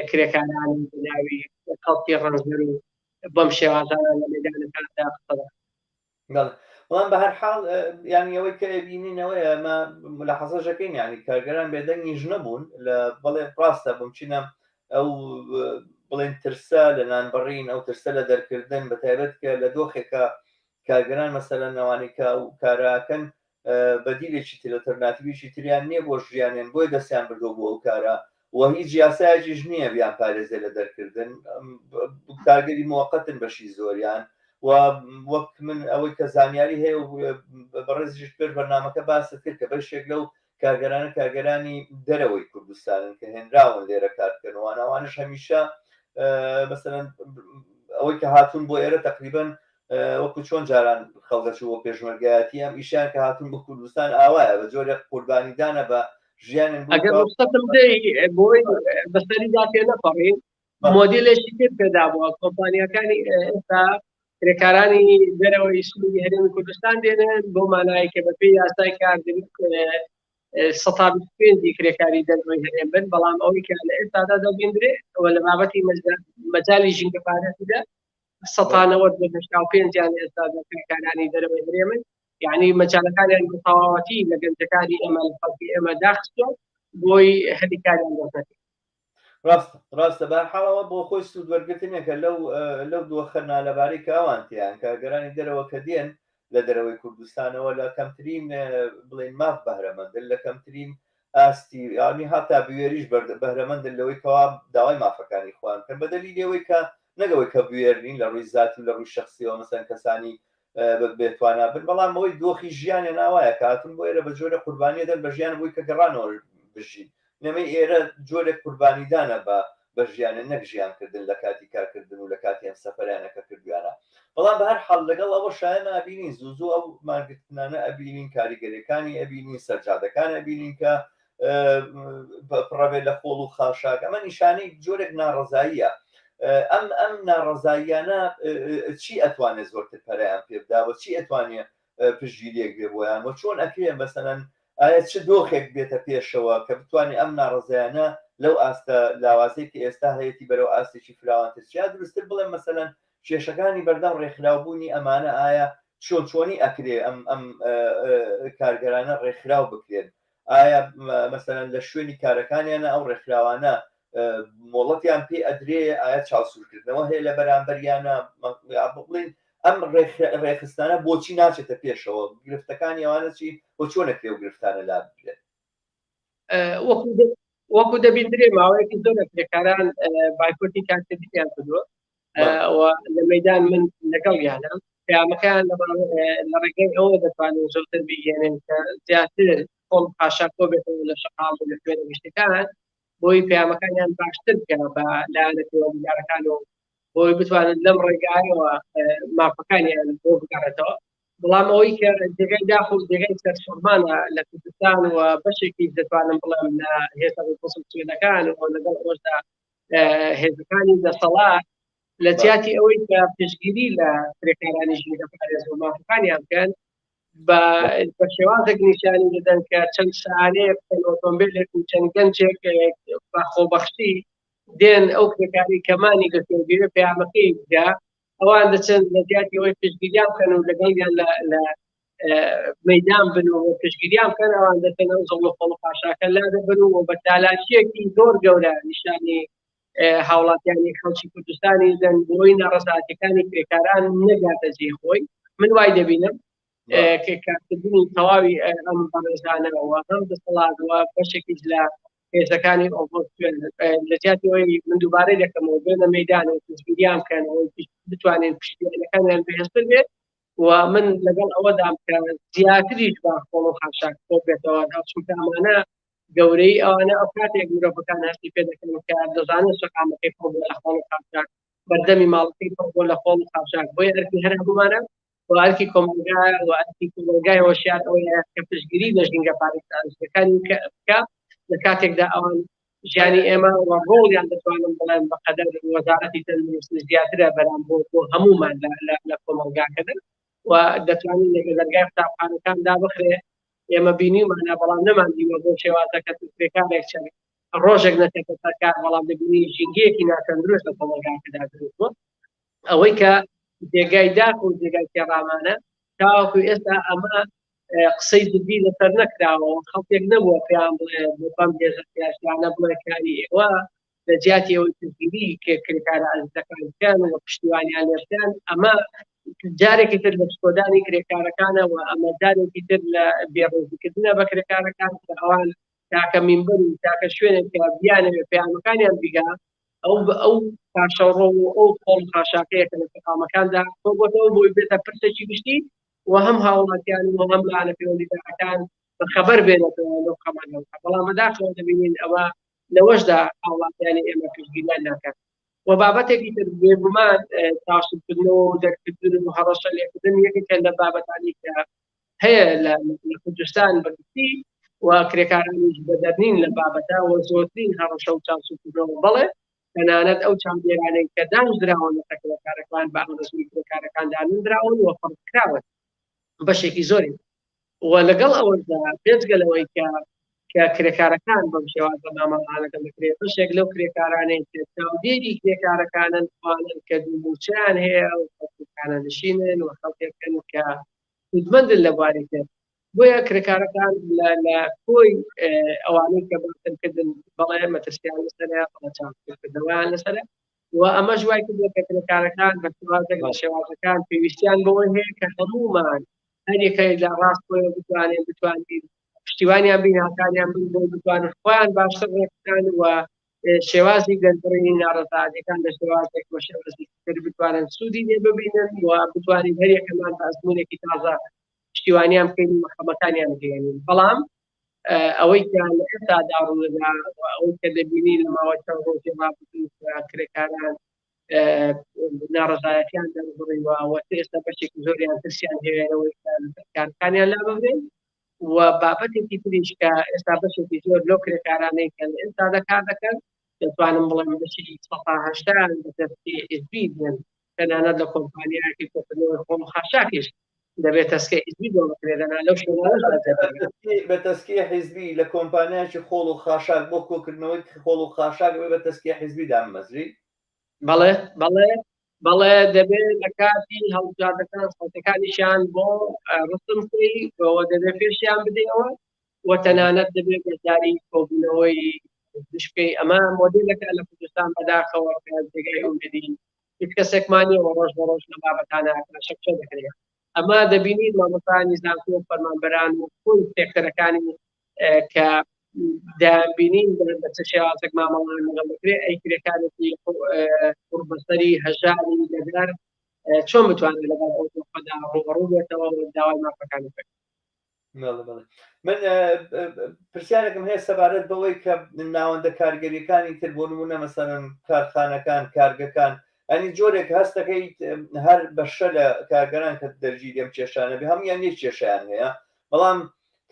کرێکاران و بە ناوی خەڵکی ڕەنجدەر و بەم شێوازانە لە مەدانەکاندا قسە دەکەن. بەڵێ بەڵام بە هەر حاڵ یانی ئەوەی کە ئەبینینەوەیە ئەمە ملاحەزەش ئەکەین یانی کارگەران بێدەنگیش نەبوون لە بەڵێ ڕاستە بمچینە ئەو بڵێن ترسە لە نانبڕین ئەو ترسە لە دەرکردن بە تایبەت کە لە دۆخێکە کارگەران مەسەلەن ئەوانەی کە ئەو کارەکەن بەدیلێکی تر ئەلتەرناتیڤێکی تریان نییە بۆ ژیانیان بۆیە دەستیان بردووە بۆ ئەو کارە و هیچ یاسایەکیش نییە بیان پارێزێ لە دەرکردن کارگەری موقتن بەشی زۆریان و وەک من ئەوەی کە زانیاری هەیە و بەڕێزیش پێش بەرنامەکە باست کرد کە بەشێک لەو کارگەرانە کارگەرانی دەرەوەی کوردستانن کە هێنراون لێرە کار بکەن و ئەوانش هەمیشە مەسەلەن ئەوەی کە هاتوون بۆ ئێرە تقریبن وەکو چۆن جاران خەڵگەچوو بۆ پێشمەرگایەتی ئەم ئیشیان کە هاتوون بۆ کوردستان ئاوایە بە جۆرێک قوربانیدانە بە ژیانن ئەگەر ڕوخسەتم دەی بۆی بەسەریدا تێنەپەڕین مۆدیلێکی تر پێدا بووە کۆمپانیاکانی ئێستا کرێکارانی دەرەوەی سنووری هەرێمی کوردستان دێنن بۆ مانای کە بەپێی یاسای کار 125 کرێکاری دەرەوەی هەرێم بن بەڵام ئەوەی کە لە ئێستادا دەبیندرێ ئەوە لە بابەتی مەجالی ژینگەپارێزیدا 90 بۆ 85 یان ئێستا کرێکارانی دەرەوەی هەرێمن یعنی مەجالەکانیان بە تەواوەتی لە گەنجەکانی ئێمە لە خەڵکی ئێمە داخستووە بۆی هەلی کاریان دەست ڕاستە ڕاستە بە حاڵەوە بۆ خۆی سوود وەرگرتنێکە لەو لەو دۆخە نالەبارەی کە ئەوان تیان کارگەرانی دەرەوە کە دێن لە دەرەوەی کوردستانەوە لە کەمترین بڵێن ماف بەهرەمەندن لە کەمترین ئاستی یانی هەتا بوێریش بەهرەمەندن لەوەی کەوا داوای مافەکانی خۆیان بکەن بە دەلیلی ئەوەی کە نەگەوەی کە بوێر نین لە ڕووی زاتی و لە ڕووی شخصیەوە مەسەن کەسانی بێتوانا بن بەڵام ئەوەی دۆخی ژیانیان ئاوایە کە هاتون بۆ ئێرە بە جۆرە قوربانیە دەن بە ژیان بۆی کە گەڕانەوە بژین نەمەی ئێرە جۆرێک قوربانیدانە بە بە ژیانە نەک ژیانکردن لە کاتی کارکردن و لە کاتی ئەم سەفەرانە کە کردویانە بەڵام بە هەر حاڵ لەگەڵ ئەوە شایەنە ئەبینین زوو زوو ئەو مانگرتنانە ئەبینین کاریگەریەکانی ئەبینین سەرجادەکان ئەبینین کە پڕەبێت لە خۆڵ و خاشاک ئەمە نیشانەی جۆرێک ناڕەزاییە ئەم ئەم ناڕەزاییانە چی ئەتوانێت زۆرتر پەرەیان پێ بدا و چی ئەتوانێت پشتگیریەک بێ بۆیان و چۆن ئەکرێ مەسەلەن ئایا چ دۆخێک بێتە پێشەوە کە بتوانێت ئەم ناڕەزایانە لەو ئاستە لاوازەی کە ئێستا هەیەی بەرەو ئاستێکی فراوانتر یا دروستتر بڵێم مەسەلەن کێشەکانی بەردەم ڕێکخراوبوونی ئەمانە ئایا چۆن چۆنی ئەکرێ ئەم ئەم کارگەرانە ڕێکخراو بکرێن؟ ئایا مەسەلەن لە شوێنی کارەکانیانە ئەو ڕێکخراوانە مۆڵەتیان پێ ئەدرێ؟ ئایا چاوسوورکردنەوە هەیە لە بەرامبەریانە؟ بڵین ئەم ڕێکخستانە بۆچی ناچێتە پێشەوە؟ گرفتەکانی ئەوانە چی و چۆن ئەکرێ ئەو گرفتانە لاببرێن؟ وەکو دەبیندرێ ماوەیەکی زۆرە کرێکاران بایکۆتی کارکردنیان کردووە و لە مەدان من لەگەڵیانە پەیامەکەیان لە ڕێگەی ئەوە دەتوانن زۆرتر بگەێنن کە زیاتر خۆڵ خاشاک کۆ بێتەوە لە شەقام و لە شوێنە گشتەکان بۆی پەیامەکانیان باشتر بکە بە لایەنە پەیوەندیدارەکان و بۆی بتوانن لەم ڕێگایەوە مافەکانیان بۆ بگەڕێتەوە. بەڵام ئەوەی کە جێگای داخ و جێگای سەرسوڕمانە لە کوردستان و بەشێکی دەتوانم بڵێم لە هێزە ئۆپۆزسیۆنەکان و لەگەڵ ئەوەشدا هێزەکانی دەسەڵات لە جیاتی ئەوەی کە پشتگیری لە کرێکارانی ژینگە پارێز و مافەکانیان بکەن بە شێوازێک نیشانی دەدەن کە چەند سارێک چەند ئۆتۆمبیلێک و چەند گەنجێک بە خۆبەخشی دێن ئەو کرێکاری کەمانی گرتوگیرە پەیامەکەی بگا ئەوان دەچن لە جیاتی ئەوەی پشتگیریان بکەن و لەگەڵیان لە مەدان بن و پشتگیریان بکەن، ئەوان دەچن ئەو زەوڵ و خۆڵ و خاشاکە لا دەبن و بە چالاکیەکی زۆر گەورە نیشانی هاوڵاتیانی خەڵکی کوردستانی دەن بۆی ناڕەزایەتیەکانی کرێکاران نەگاتە جێی خۆی. من وای دەبینم کە کارکردنی تەواوی ئەم بەڕێزانەوە هەم دەسەڵات و بەشێکیش لە هێزەکانی ئۆپۆزسیۆن لە جیاتی ئەوەی من دووبارە دەکەمەوە بێنە مەدان و پشتگیریان بکەن و بتوانین پشتیوانەکانیان بەهێزتر بێت و من لەگەڵ ئەوەدام کە زیاتریش بە خۆڵ و خاشاک کۆ بێتەوە، چونکە ئەمانە گەورەی ئەوانە ئەو کاتێک مرۆڤەکان هەستی پێ دەکەن کە دەزانن شەقامەکەی پڕ بووە لە خۆڵ و خاشاک، بەردەمی ماڵەکەی پڕ بووە لە خۆڵ و خاشاک. بۆیە ئەرکی هەر هەموومانە و ئەرکی کۆمەڵگا و ئەرکی کۆمەڵگای هۆشیار ئەوەیە کە پشتگیری لە ژینگە پارێزەکانی بکە لە کاتێکدا ئەوان ژیانی ئێمە و ڕۆڵیان دەتوانم بڵێم بە قەدەر وەزارەتی تەندروستی زیاترە بەرام بۆ هەموومان لە کۆمەڵگاکەدا و دەتوانین لە دەرگای قوتابخانەکان دابخرێ. ئێمە بینیمانە بەڵام نەماندیوە بۆ شێوازەکە کرێکارێک چەند ڕۆژێک نەچێتە سەر کار، بەڵام دەبینی ژینگەیەکی ناتەندروست لە کۆمەڵگاکەدا دروست بووە. ئەوەی کە جێگای داخ و جێگای تێڕامانە تاوەکو ئێستا ئەمە قسەی جدی لەسەر نەکراوە، خەڵکێک نەبووە پێیان بڵێ بۆ بەم هێزە سیاسیانە بڵێ کاری ئێوە لە جیاتی ئەوەی پشتگیری کرێکارە ئازیزەکان بکەن و پشتیوانیان لێ بکەن، ئەمە جارێکی تر لە شکۆدانی کرێکارەکانە و ئەمە جارێکی تر لە بێڕێزیکردنە بە کرێکارەکان کە ئەوان تاکە مینبەر و تاکە شوێنێک کە بیانەوێت پەیامەکانیان بیگا ئەو ئەو پاشەڕۆ و ئەو خۆڵ خاشاکەیە کە لە شەقامەکاندا کۆبۆتەوە بۆی بێتە پرسێکی گشتی و هەم هاوڵاتیان و هەم لایەنە پەیوەندیدارەکان بە خەبەر بێنێتەوە لەو خەمانەوە. بەڵام بەداخەوە دەبینین ئەوە لەوەشدا هاوڵاتیانی ئێمە پشتگیریان ناکەن. و بابەتێکی تر بێگومان تاسوبکردنەوە و دەرکردن و هەڕەشە لێکردن یەکێکە لە بابەتانی کە هەیە لە کوردستان بەگشتی و کرێکارانیش بەدەرنین لە بابەتە و زۆرترین هەڕەشە و چاوسوکردنەوە بەڵێ تەنانەت ئەو چاودێرانەی کە دانراون لە کرێکارەکان بە ئارەزووی کرێکارەکان دانراون و فەرزکراون بەشێکی زۆری و لەگەڵ ئەوەشدا بێجگە لەوەی کە کە کرێکارەکان بەم شێوازە مامەڵەیان لەگەڵ دەکرێت، بەشێک لەو کرێکارانەی کە چاودێری کرێکارەکانن ئەوانەن کە دوو مووچەیان هەیە و خەڵکانە نشینن و خەڵکێکن کە سوودمەندن لە بواری تر. بۆیە کرێکارەکان لە کۆی ئەوانەی کە باسم کردن بەڵێ مەترسیان لەسەرە، بەڵێ چاودێریکردنەوەیان لەسەرە و ئەمەش وای کردووە کە کرێکارەکان بە شێوازێک لە شێوازەکان پێویستیان بەوە هەیە کە هەموومان هەریەکە لە ڕاست خۆیەوە بتوانین بتوانین پشتیوانیان بین، هاوکاریان بن بۆ بتوانن خۆیان باشتر ڕێکبخەن و شێوازی دەربڕینی ناڕەزایەتیەکان لە شێوازێک بۆ شێوازێکی تر بتوانن سوودی لێ ببینن و بتوانین هەریەکەمان بە ئەزموونێکی تازە پشتیوانیان بکەین و خەمەکانیان بگەیەنین. بەڵام ئەوەی کە لە ئێستادا ڕوودەدا و ئەوەی کە دەبینین لە ماوەی چەند ڕۆژی ڕابردوو کە کرێکاران ناڕەزایەتیان دەربڕیوە و ئێستا بەشێکی زۆریان ترسیان هەیە لەوەی کە کارەکانیان لا ببرێن و بابەتێکی تریش کە ئێستا بەشێکی زۆر لەو کرێکارانەی کە لە ئێستادا کار دەکەن دەتوانم بڵێم بەشێکی 180 بە دەستی حیزبی دێن، تەنانەت لە کۆمپانیایەکی کۆکردنەوەی خۆڵ و خاشاکیش دەبێت تەسکەی حیزبی بۆ بکرێت، دەنا لەو شوێنانەشدا جێبەجێ. بە تەسکەی حیزبی لە کۆمپانیایەکی خۆڵ و خاشاک بۆ کۆکردنەوەی خۆڵ و خاشاک ئەبێ بە تەسکەی حیزبی دامەزری؟ بەڵێ بەڵێ بەڵێ دەبێت لە کاتی هەڵبژاردەکان خەڵکەکانیشیان بۆ ڕسم بکەی، بەوە دەبێت پێشیان بدەیەوە. و تەنانەت دەبێت بەشداری کۆبوونەوەی بکەی. ئەمە مۆدێلەکە لە کوردستان بەداخەوە کە جێگای ئومێدی هیچ کەسێکمان نییە و ڕۆژ بە ڕۆژ لە بابەتانە شەکچە دەکرێت. ئەمە دەبینین مامۆستایانی زانکۆ و فەرمانبەران و کۆی سێکتەرەکانی کە دەیانبینین بە چ شێوازێک مامەڵەیان لەگەڵ دەکرێت، ئەی کرێکارێکی قوڕبەسەری هەژاری نەدار چۆن بتوانێت لەگەڵ ئەو دۆخەدا ڕووبەڕوو بێتەوە و داوای مافەکانی بکات؟ من پرسیارێکم هەیە سەبارەت بەوەی کە ناوەندە کارگەریەکانی تر بۆ نمونە مەسەلەن کارخانەکان کارگەکان ئەنی جۆرێک هەستەکەیت هەر بەشە لە کارگەران کە دەرگیری ئەم کێشانە بێ هەمویان یەک کێشیان هەیە بەڵام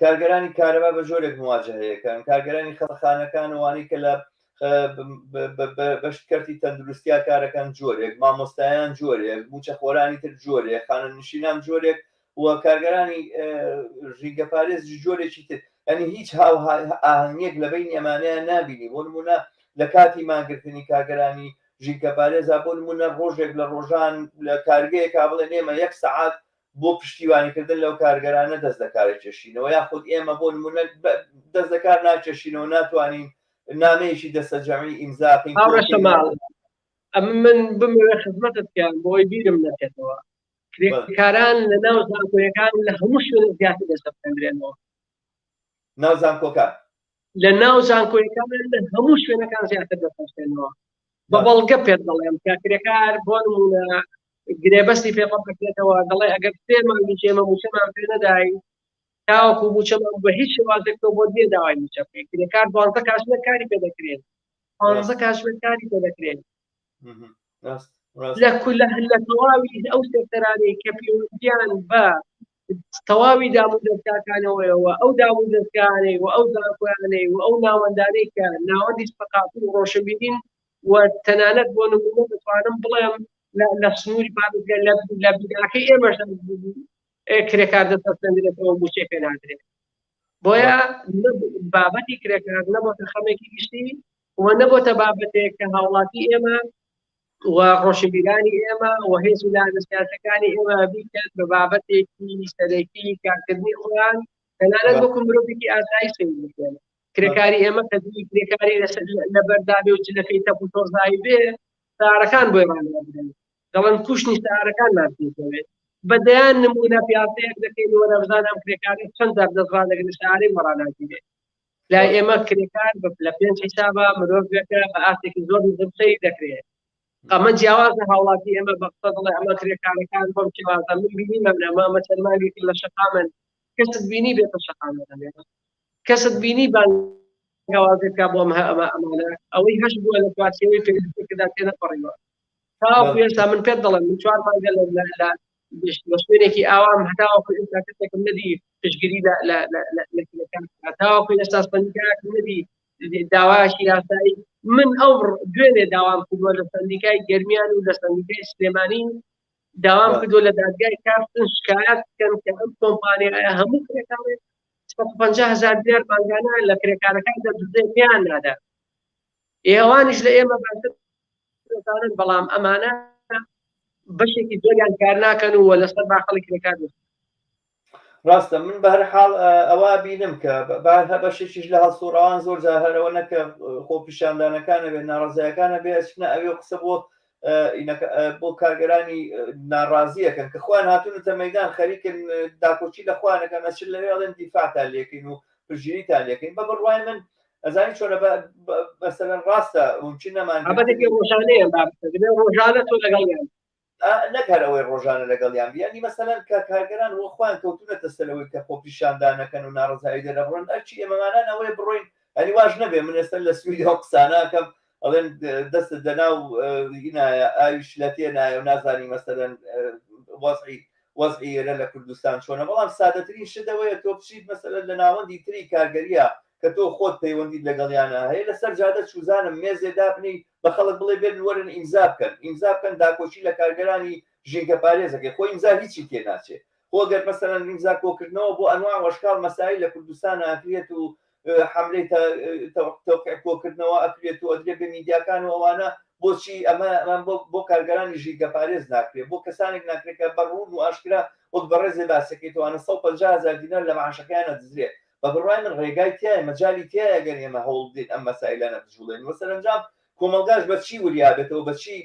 کارگەرانی کارەبا بە جۆرێک مواجهەیەکەن کارگەرانی خەڵخانەکان وانی کە لە بەشت کەرتی تەندروستیا کارەکان جۆرێک مامۆستایان جۆرێک موچەخۆرانی تر جۆرێک خانەنشینان جۆرێک و کارگەرانی ژینگەپارێز جۆرێکی تر یعنی هیچ هاو ئاهەنگێک لە بەینی ئەمانەیان نابینی بۆ نمونە لە کاتی مانگرتنی کارگەرانی ژینگەپارێزا بۆ نمونە ڕۆژێک لە ڕۆژان لە کارگەیەکا بڵێن ئێمە یەک سەعات بۆ پشتیوانیکردن لەو کارگەرانە دەست لە کارەکێشینەوە یاخود ئێمە بۆ نمونە دەست لە کار ناکێشینەوە ناتوانین نامەیەکی دەستەجەمعی ئیمزاکەین هاوڕێ شەماڵ ئەمە من بمەوێ خزمەتت بکەم بۆی بیرم نەچێتەوە کرێکاران لە ناو زانکۆیەکان لە هەموو شوێنێک زیاتر دەسەپێندرێنەوە. ناو زانکۆکان؟ لە ناو زانکۆیەکان لە هەموو شوێنەکان زیاتر دەسەپێنەوە. بە بەڵگە پێت دەڵێم کە کرێکار بۆ نمونە گرێبەستی پێ پڕ دەکرێتەوە دەڵێ ئەگەر سێ مانگیش ئێمە مووچەمان پێ نەدای تاوەکو مووچەمان بە هیچ شێوازێک تۆ بۆت نییە داوای مووچە بکەیت. کرێکار 12 کاتژمێر کاری پێ دەکرێت، 15 کاتژمێر کاری پێ دەکرێت. لە لە تەواوی ئەو سێکتەرانەی کە پەیوەندیان بە تەواوی دام و دەستگاکانەوەیەوە ئەو دام و دەستگانەی و ئەو زانکۆیانەی و ئەو ناوەندانەی کە ناوەندی سەقافی و ڕۆشنبیرین و تەنانەت بۆ نمونە دەتوانم بڵێم لە سنووری پارێزگا لە بیناکەی ئێمەش کرێکار دەسەپێندرێتەوە مووچەی پێ نادرێت. بۆیە بابەتی کرێکار نەبۆتە خەمێکی گشتی و نەبۆتە بابەتێک کە هاوڵاتی ئێمە و ڕۆشنبیرانی ئێمە و هێز و لایەنە سیاسەکانی ئێمە بیکەن بە بابەتێکی سەرەکی کارکردنی خۆیان تەنانەت وەکو مرۆڤێکی ئاسایی سەیر بکەن. کرێکاری ئێمە کە دووی کرێکاری لەسەر لەبەردابێ و جلەکەی تەپ و تۆزایی بێ سارەکان بۆی ڕانابرێن، دەڵێن کوشنی سارەکانمان پێ دەوێت. بە دەیان نمونە پیاسەیەک دەکەین وەرە بزانە ئەم کرێکارە چەند جار دەست ڕادەگرن سارەی بۆ ڕاناگیرێ. لای ئێمە کرێکار بە پلە پێنج حیسابە مرۆڤێکە بە ئاستێکی زۆر نزم سەیر دەکرێت. ئەمە جیاوازە هاوڵاتی ئێمە بە قسە دەڵێ ئەمە کرێکارەکان بەم شێوازە من بینیمە ئەمە ئەمە چەند مانگێکی لە شەقامن کەست بینی بێتە شەقامە کەست بینی بانگەوازێک بۆ ئەمە ئەمە ئەمانە ئەوەی هەش بووە لە چوارچێوەی پێویستێکدا تێنەپەڕیوە تاوەکو ئێستا من پێت دەڵێم من چوار مانگە لە لە شوێنێکی ئاوام هەتاوەکو ئێستا کەسێکم نەدی پشتگیری لە لە لە لە کرێکار هەتاوەکو ئێستا سەندیکایەکم نەدی داوایەکی یاسایی من ئەو دوێنێ داوام کردووە لە سەندیکای گەرمیان و لە سەندیکای سلێمانی داوام کردووە لە دادگای کارتن شکایەت بکەن کە ئەم کۆمپانیایە هەموو کرێکارێک 150 هزار دینار مانگانە لە کرێکارەکان دەدزێ پێیان نادا. ئێوانیش لە ئێمە باشتر دەزانن، بەڵام ئەمانە بەشێکی زۆریان کار ناکەن و لەسەر باخەڵی کرێکار دەست. ڕاستە من بە هەر حاڵ ئەوە بینم کە بە بەشێکیش لە هەڵسوڕاوان زۆر جار هەرەوە نەکە خۆپیشاندانەکانە بێت ناڕەزایەکانە بێ ئەچنە ئەوێ و قسە بۆ بۆ کارگەرانی ناڕازیەکەن کە خۆیان هاتوونەتە مەدان خەریکن داکۆکی لە خۆیانەکەن ئەچن لەوێ ئەڵێن دیفاعتان لێکەین و پشتگیریتان لێکەین بە بڕوای من ئەزانی چۆنە مەسەلەن ڕاستە ممکن نەمان بابەتێکی ڕۆژانەیە بابەتە ڕۆژانە تۆ لەگەڵیان نەک هەر ئەوەی ڕۆژانە لەگەڵیان بی یانی مەسەلەن کە کارگەران وە خۆیان کەوتونەتە سەرەوەی کە خۆپیشاندانەکەن و ناڕەزایی دەرەبڕن ئەرکی ئێمەمانان ئەوەیە بڕۆین ئەنی واش نەبێ من ئێستا لە سویدەوە قساناکەم ئەڵێن دەستت دەناو ئینایە ئاوی شلەتێ نایە و نازانی مەسەلەن وەزعی وەزعی ئێرە لە کوردستان چۆنە بەڵام سادەترین شت ئەوەیە تۆ بچیت مەسەلەن لە ناوەندی تری کارگەریە کە تۆ خۆت پەیوەندیت لەگەڵیانە هەیە لەسەر جادە چوزانم مێزێ دابنێی بە خەڵک بڵێ بێن وەرن ئیمزا بکەن ئیمزا بکەن داکۆکی لە کارگەرانی ژینگە پارێزەکەی خۆ ئیمزا هیچی تێ ناچێ خۆ گەر مەسەلەن ئیمزا کۆکردنەوە بۆ ئەنواع وەشکاڵ مەسایل لە کوردستان ئەکرێت و حەملەی تەوقیع کۆکردنەوە ئەکرێت و ئەدرێت بە میدیاکان و ئەوانە بۆچی ئەمە ئەمە بۆ بۆ کارگەرانی ژینگەپارێز ناکرێت بۆ کەسانێک ناکرێت کە بە ڕوون و ئاشکرا وەک بەڕێزێ باسەکەی تۆ ئەوانە 150 هەزار دینار لە معاشەکەیان ئەدزرێ. بە بڕوای من ڕێگای تیایە، مەجالی تیایە گەر ئێمە هەوڵ بدەین ئەم مەسایلانە بجوڵێنین و سەرەنجام کۆمەڵگاش بە چی وریا بێتەوە، بە چی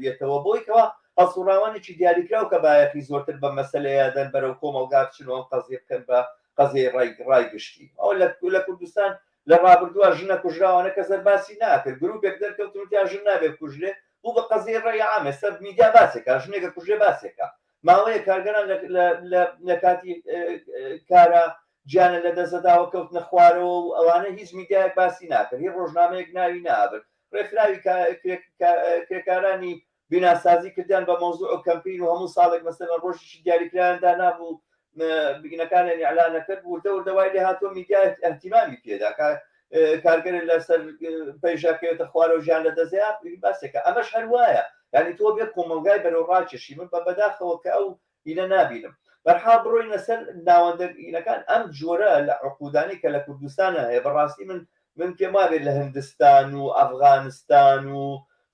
یەتەوە بۆی کەوا هەڵسوڕاوانێکی دیاریکراو کە بایەخی زۆرتر بەم مەسەلەیە دەن بەرەو کۆمەڵگا بچن و ئەم قەزیە بکەن بە قەزیەی ڕای ڕای گشتی. ئەوە لە لە کوردستان لە ڕابردووە ژنە کوژراوانە کەس هەر باسی ناکرد، گروپێک دەرکەوتن وتیان ژن نابێ بکوژرێ، بوو بە قەزیەی ڕەئی عام، ئێستا میدیا باسێکا، ژنێک ئەکوژرێ باسێکا. ماوەیەک کارگەران لە کاتی کارا گیانە لە دەستداوە کەوتنە خوارەوە و ئەوانە هیچ میدیایەک باسی ناکرد، هیچ ڕۆژنامەیەک ناوی نابرد. ڕێکخراوی کرێکارانی بیناسازی کردیان بە مەوزوع و کەمپین و هەموو ساڵێک مەسەلەن ڕۆژێکی دیاریکرایان دانابوو بینەکانیان ئیعلان نەکرد. وردە وردە وای لێ هاتووە میدیا ئیهتیمامی پێدا کارگەر لەسەر پەیژەکەوێتە خوارەوە ژیان لە دەستیا باسێکە. ئەمەش هەر وایە، یعنی تۆ بێ کۆمەڵگای بەرەو ڕاکێشی. من بە بەداخەوە کە ئەو ئینە نابینم. بەرحاڵ بڕۆینە سەر ناوەندە ئینەکان، ئەم جۆرە لە عقودانەی کە لە کوردستانە هەیە بەڕاستی من من پێم وابێت لە هندستان و ئەفغانستان و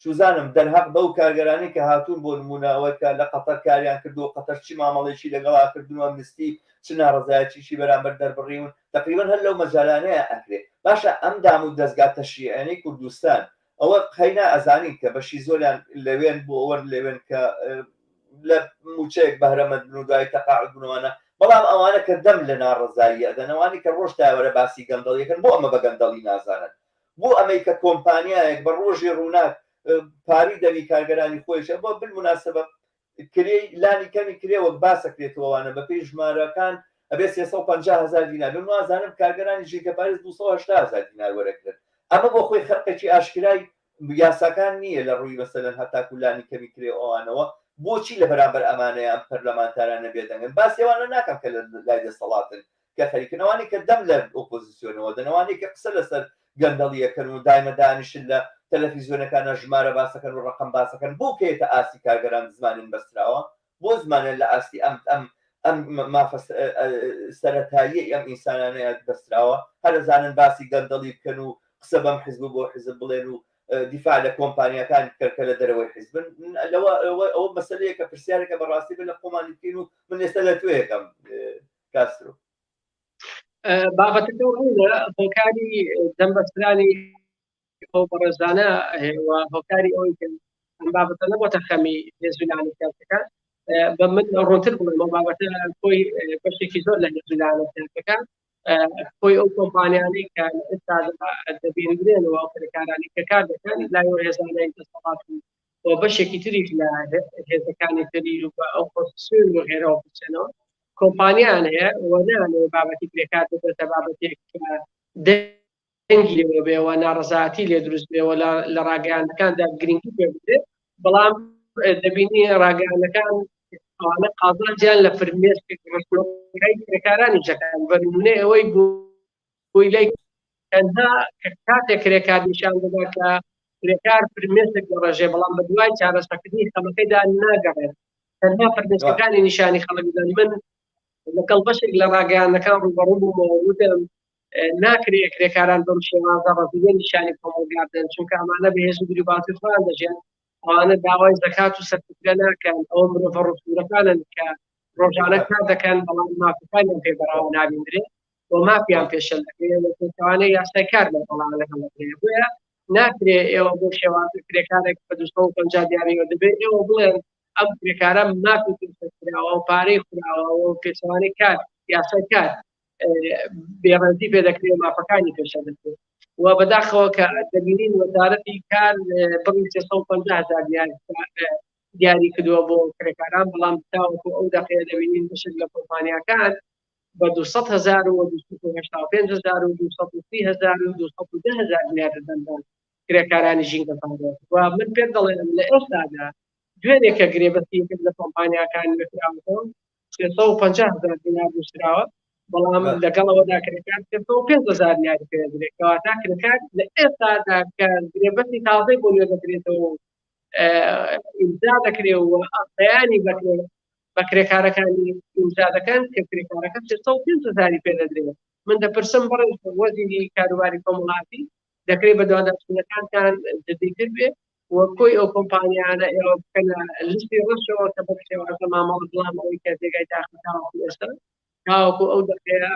چوزانم دەرهەق بەو کارگەرانەی کە هاتوون بۆ نموونە ئەوە کە لە قەتەر کاریان کردووە، قەتەر چی مامەڵەیەکی لەگەڵا کردن و ئەمنستی چ ناڕەزایەتیی بەرامبەر دەربڕیون، تەقریبەن هەر لەو مەجالانەیە ئەکرێ. باشە ئەم دام و دەزگا تەشریعیانەی کوردستان ئەوە قەینا ئەزانین کە بەشی زۆریان لەوێن بۆ ئەوەن لەوێن کە لە مووچەیەک بەهرەمەند بن و دوای تەقاعد بن و ئەوانە، بەڵام ئەوانە کە دەم لە ناڕەزایی ئەدەن، ئەوانەی کە ڕۆژ تاوەرە باسی گەندەڵی ئەکەن، بۆ ئەمە بە گەندەڵی نازانن؟ بۆ ئەمەی کە کۆمپانیایەک بە ڕۆژی ڕووناک پاری دەمی کارگەرانی خۆیشە بۆ بالمناسبە کرێی لانی کەمی کرێ وەک باسەکرێتەوە ئەوانە بەپێی ژمارەکان ئەبێ 350 هەزار دینار بن وازانم کارگەرانی ژینگە پارێز 280 هەزار دینار وەرەگرن ئەمە بۆ خۆی خەرقێکی ئاشکرای یاساکان نییە لە ڕووی مەسەلەن هەتاکو لانی کەمی کرێ ئەوانەوە بۆچی لە بەرامبەر ئەمانەیە ئەم پەرلەمانتارانە بێدەنگن باسی ئەوانە ناکەم کە لە لای دەسەڵاتن کە خەریکن ئەوانەی کە دەم لە ئۆپۆزیسیۆنەوە دەن ئەوانەی کە قسە لەسەر گەندەڵی ئەکەن و دایمە دانیشن لە تەلەفیزیۆنەکانا ژمارە باسەکەن و ڕەقەم باسەکەن بۆ کەیەتە ئاستی کارگەران زمانیان بەستراوە بۆ زمانیان لە ئاستی ئەم ئەم ئەم مافە سەرەتاییەی ئەم ئینسانانەیە بەستراوە هەر ئەزانن باسی گەندەڵی بکەن و قسە بەم حزب و بۆ حزب بڵێن و دیفاع لە کۆمپانیاکان بکەن کە لە دەرەوەی حزبن لەوە ئەوە مەسەلەیە کە پرسیارێکە بەڕاستی بێ لە خۆمانی بکەین و من ئێستا لە توێ یەکەم کاسترۆ. بابەتەکە ڕوونە، هۆکاری دەمبەسترانی ئەو بەڕێزانە و هۆکاری ئەوەی کە ئەم بابەتە نەبۆتە خەمی هێز و لایەنە سیاسیەکان، بە من ڕوونتر بڵێم ئەو بابەتە خۆی بەشێکی زۆر لە هێز و لایەنە سیاسیەکان خۆی ئەو کۆمپانیانەی کە لە ئێستادا دەبیندرێن و ئەو کرێکارانی کە کار دەکەن لای ئەو هێزانەی دەسەڵات و بەشێکی تریش لە هێزەکانی تری و ئۆپۆزیسیۆن و غێرە ئۆپۆزیسیۆنەوە کۆمپانیان هەیە و نانەوە بابەتی کرێکار ببێتە بابەتێک کە دەنگی لێوە بێ و ناڕەزایەتی لێ دروست بێ و لە ڕاگەیاندنەکاندا گرنگی پێ بدرێت. بەڵام دەبینی ڕاگەیاندنەکان ئەوانە قازانجیان لە فرمێسک ڕشتنەوەی کرێکارانی دەکەن. بە نمونەی ئەوەی بۆی لای تەنها کاتێک کرێکار نیشان دەدا کە کرێکار فرمێسک دەڕێژێ، بەڵام بە دوای چارەسەرکردنی خەمەکەیدا ناگەڕێت، تەنها فرمێسکەکانی نیشانی خەڵک دەدەن. من لەگەڵ بەشێک لە ڕاگەیاندنەکان ڕووبەڕوو بوومەوە، وتم ناکرێ کرێکاران بەم شێوازە ڕەزیلە نیشانی کۆمەڵگا بدەن، چونکە ئەمانە بە هێز و گریبازی خۆیان دەژیان، ئەوانە داوای زەکات و سەرکوتگە ناکەن، ئەوە مرۆڤە ڕووسوورەکانن کە ڕۆژانە کار دەکەن بەڵام مافەکانیان پێ بەڕەوا نابیندرێ و مافیان پێشێل دەکرێت و پێچەوانەی یاسای کار لەگەڵ لەگەڵ دەکرێت. بۆیە ناکرێ ئێوە بۆ شێوازی کرێکارێک بە 250 دیاریەوە دەبێت ئێوە بڵێن ئەم کرێکارە مافی پێشێل کراوە و پارەی خوراوە و پێچەوانەی کار یاسای کار بێڕێزی پێ دەکرێت و مافەکانی پێشێل دەکرێت. و بەداخەوە کە دەبینین وەزارەتی کار بڕی 350 هەزار دیار دیاری کردووە بۆ کرێکاران، بەڵام تاوەکو ئەو دەقەیە دەبینین بەشێک لە کۆمپانیاکان بە 200 هەزار و 285 هەزار و 230 هەزار و 210 هەزار دینار دەدەن بە کرێکارانی ژینگە پارێز. و من پێت دەڵێم لە ئێستادا دوێنێ کە گرێبەستی یەکێک لە کۆمپانیاکان نوێکراوەتەوە 350 هەزار دینار نووسراوە، بەڵام لەگەڵ ئەوەدا کرێکار 305 هەزار دیناری پێ دەدرێت. کەواتە کرێکار لە ئێستادا کە گرێبەستی تازەی بۆ نوێ دەکرێتەوە و ئیمزا دەکرێ و بەیانی بەکرێ بە کرێکارەکانی ئیمزا دەکەن کە کرێکارەکە 305 هەزاری پێ دەدرێت. من دەپرسم بەڕێز وەزیری کاروباری کۆمەڵاتی دەکرێت بە دواداچوونەکانتان جدیتر بێ و کۆی ئەو کۆمپانیانە ئێوە بکەنە لیستی ڕەشەوە کە بەم شێوازە مامەڵە بڵام ئەوەی کە جێگای داخە تاوەکو ئێستا تاوەکو ئەو دەقەیە.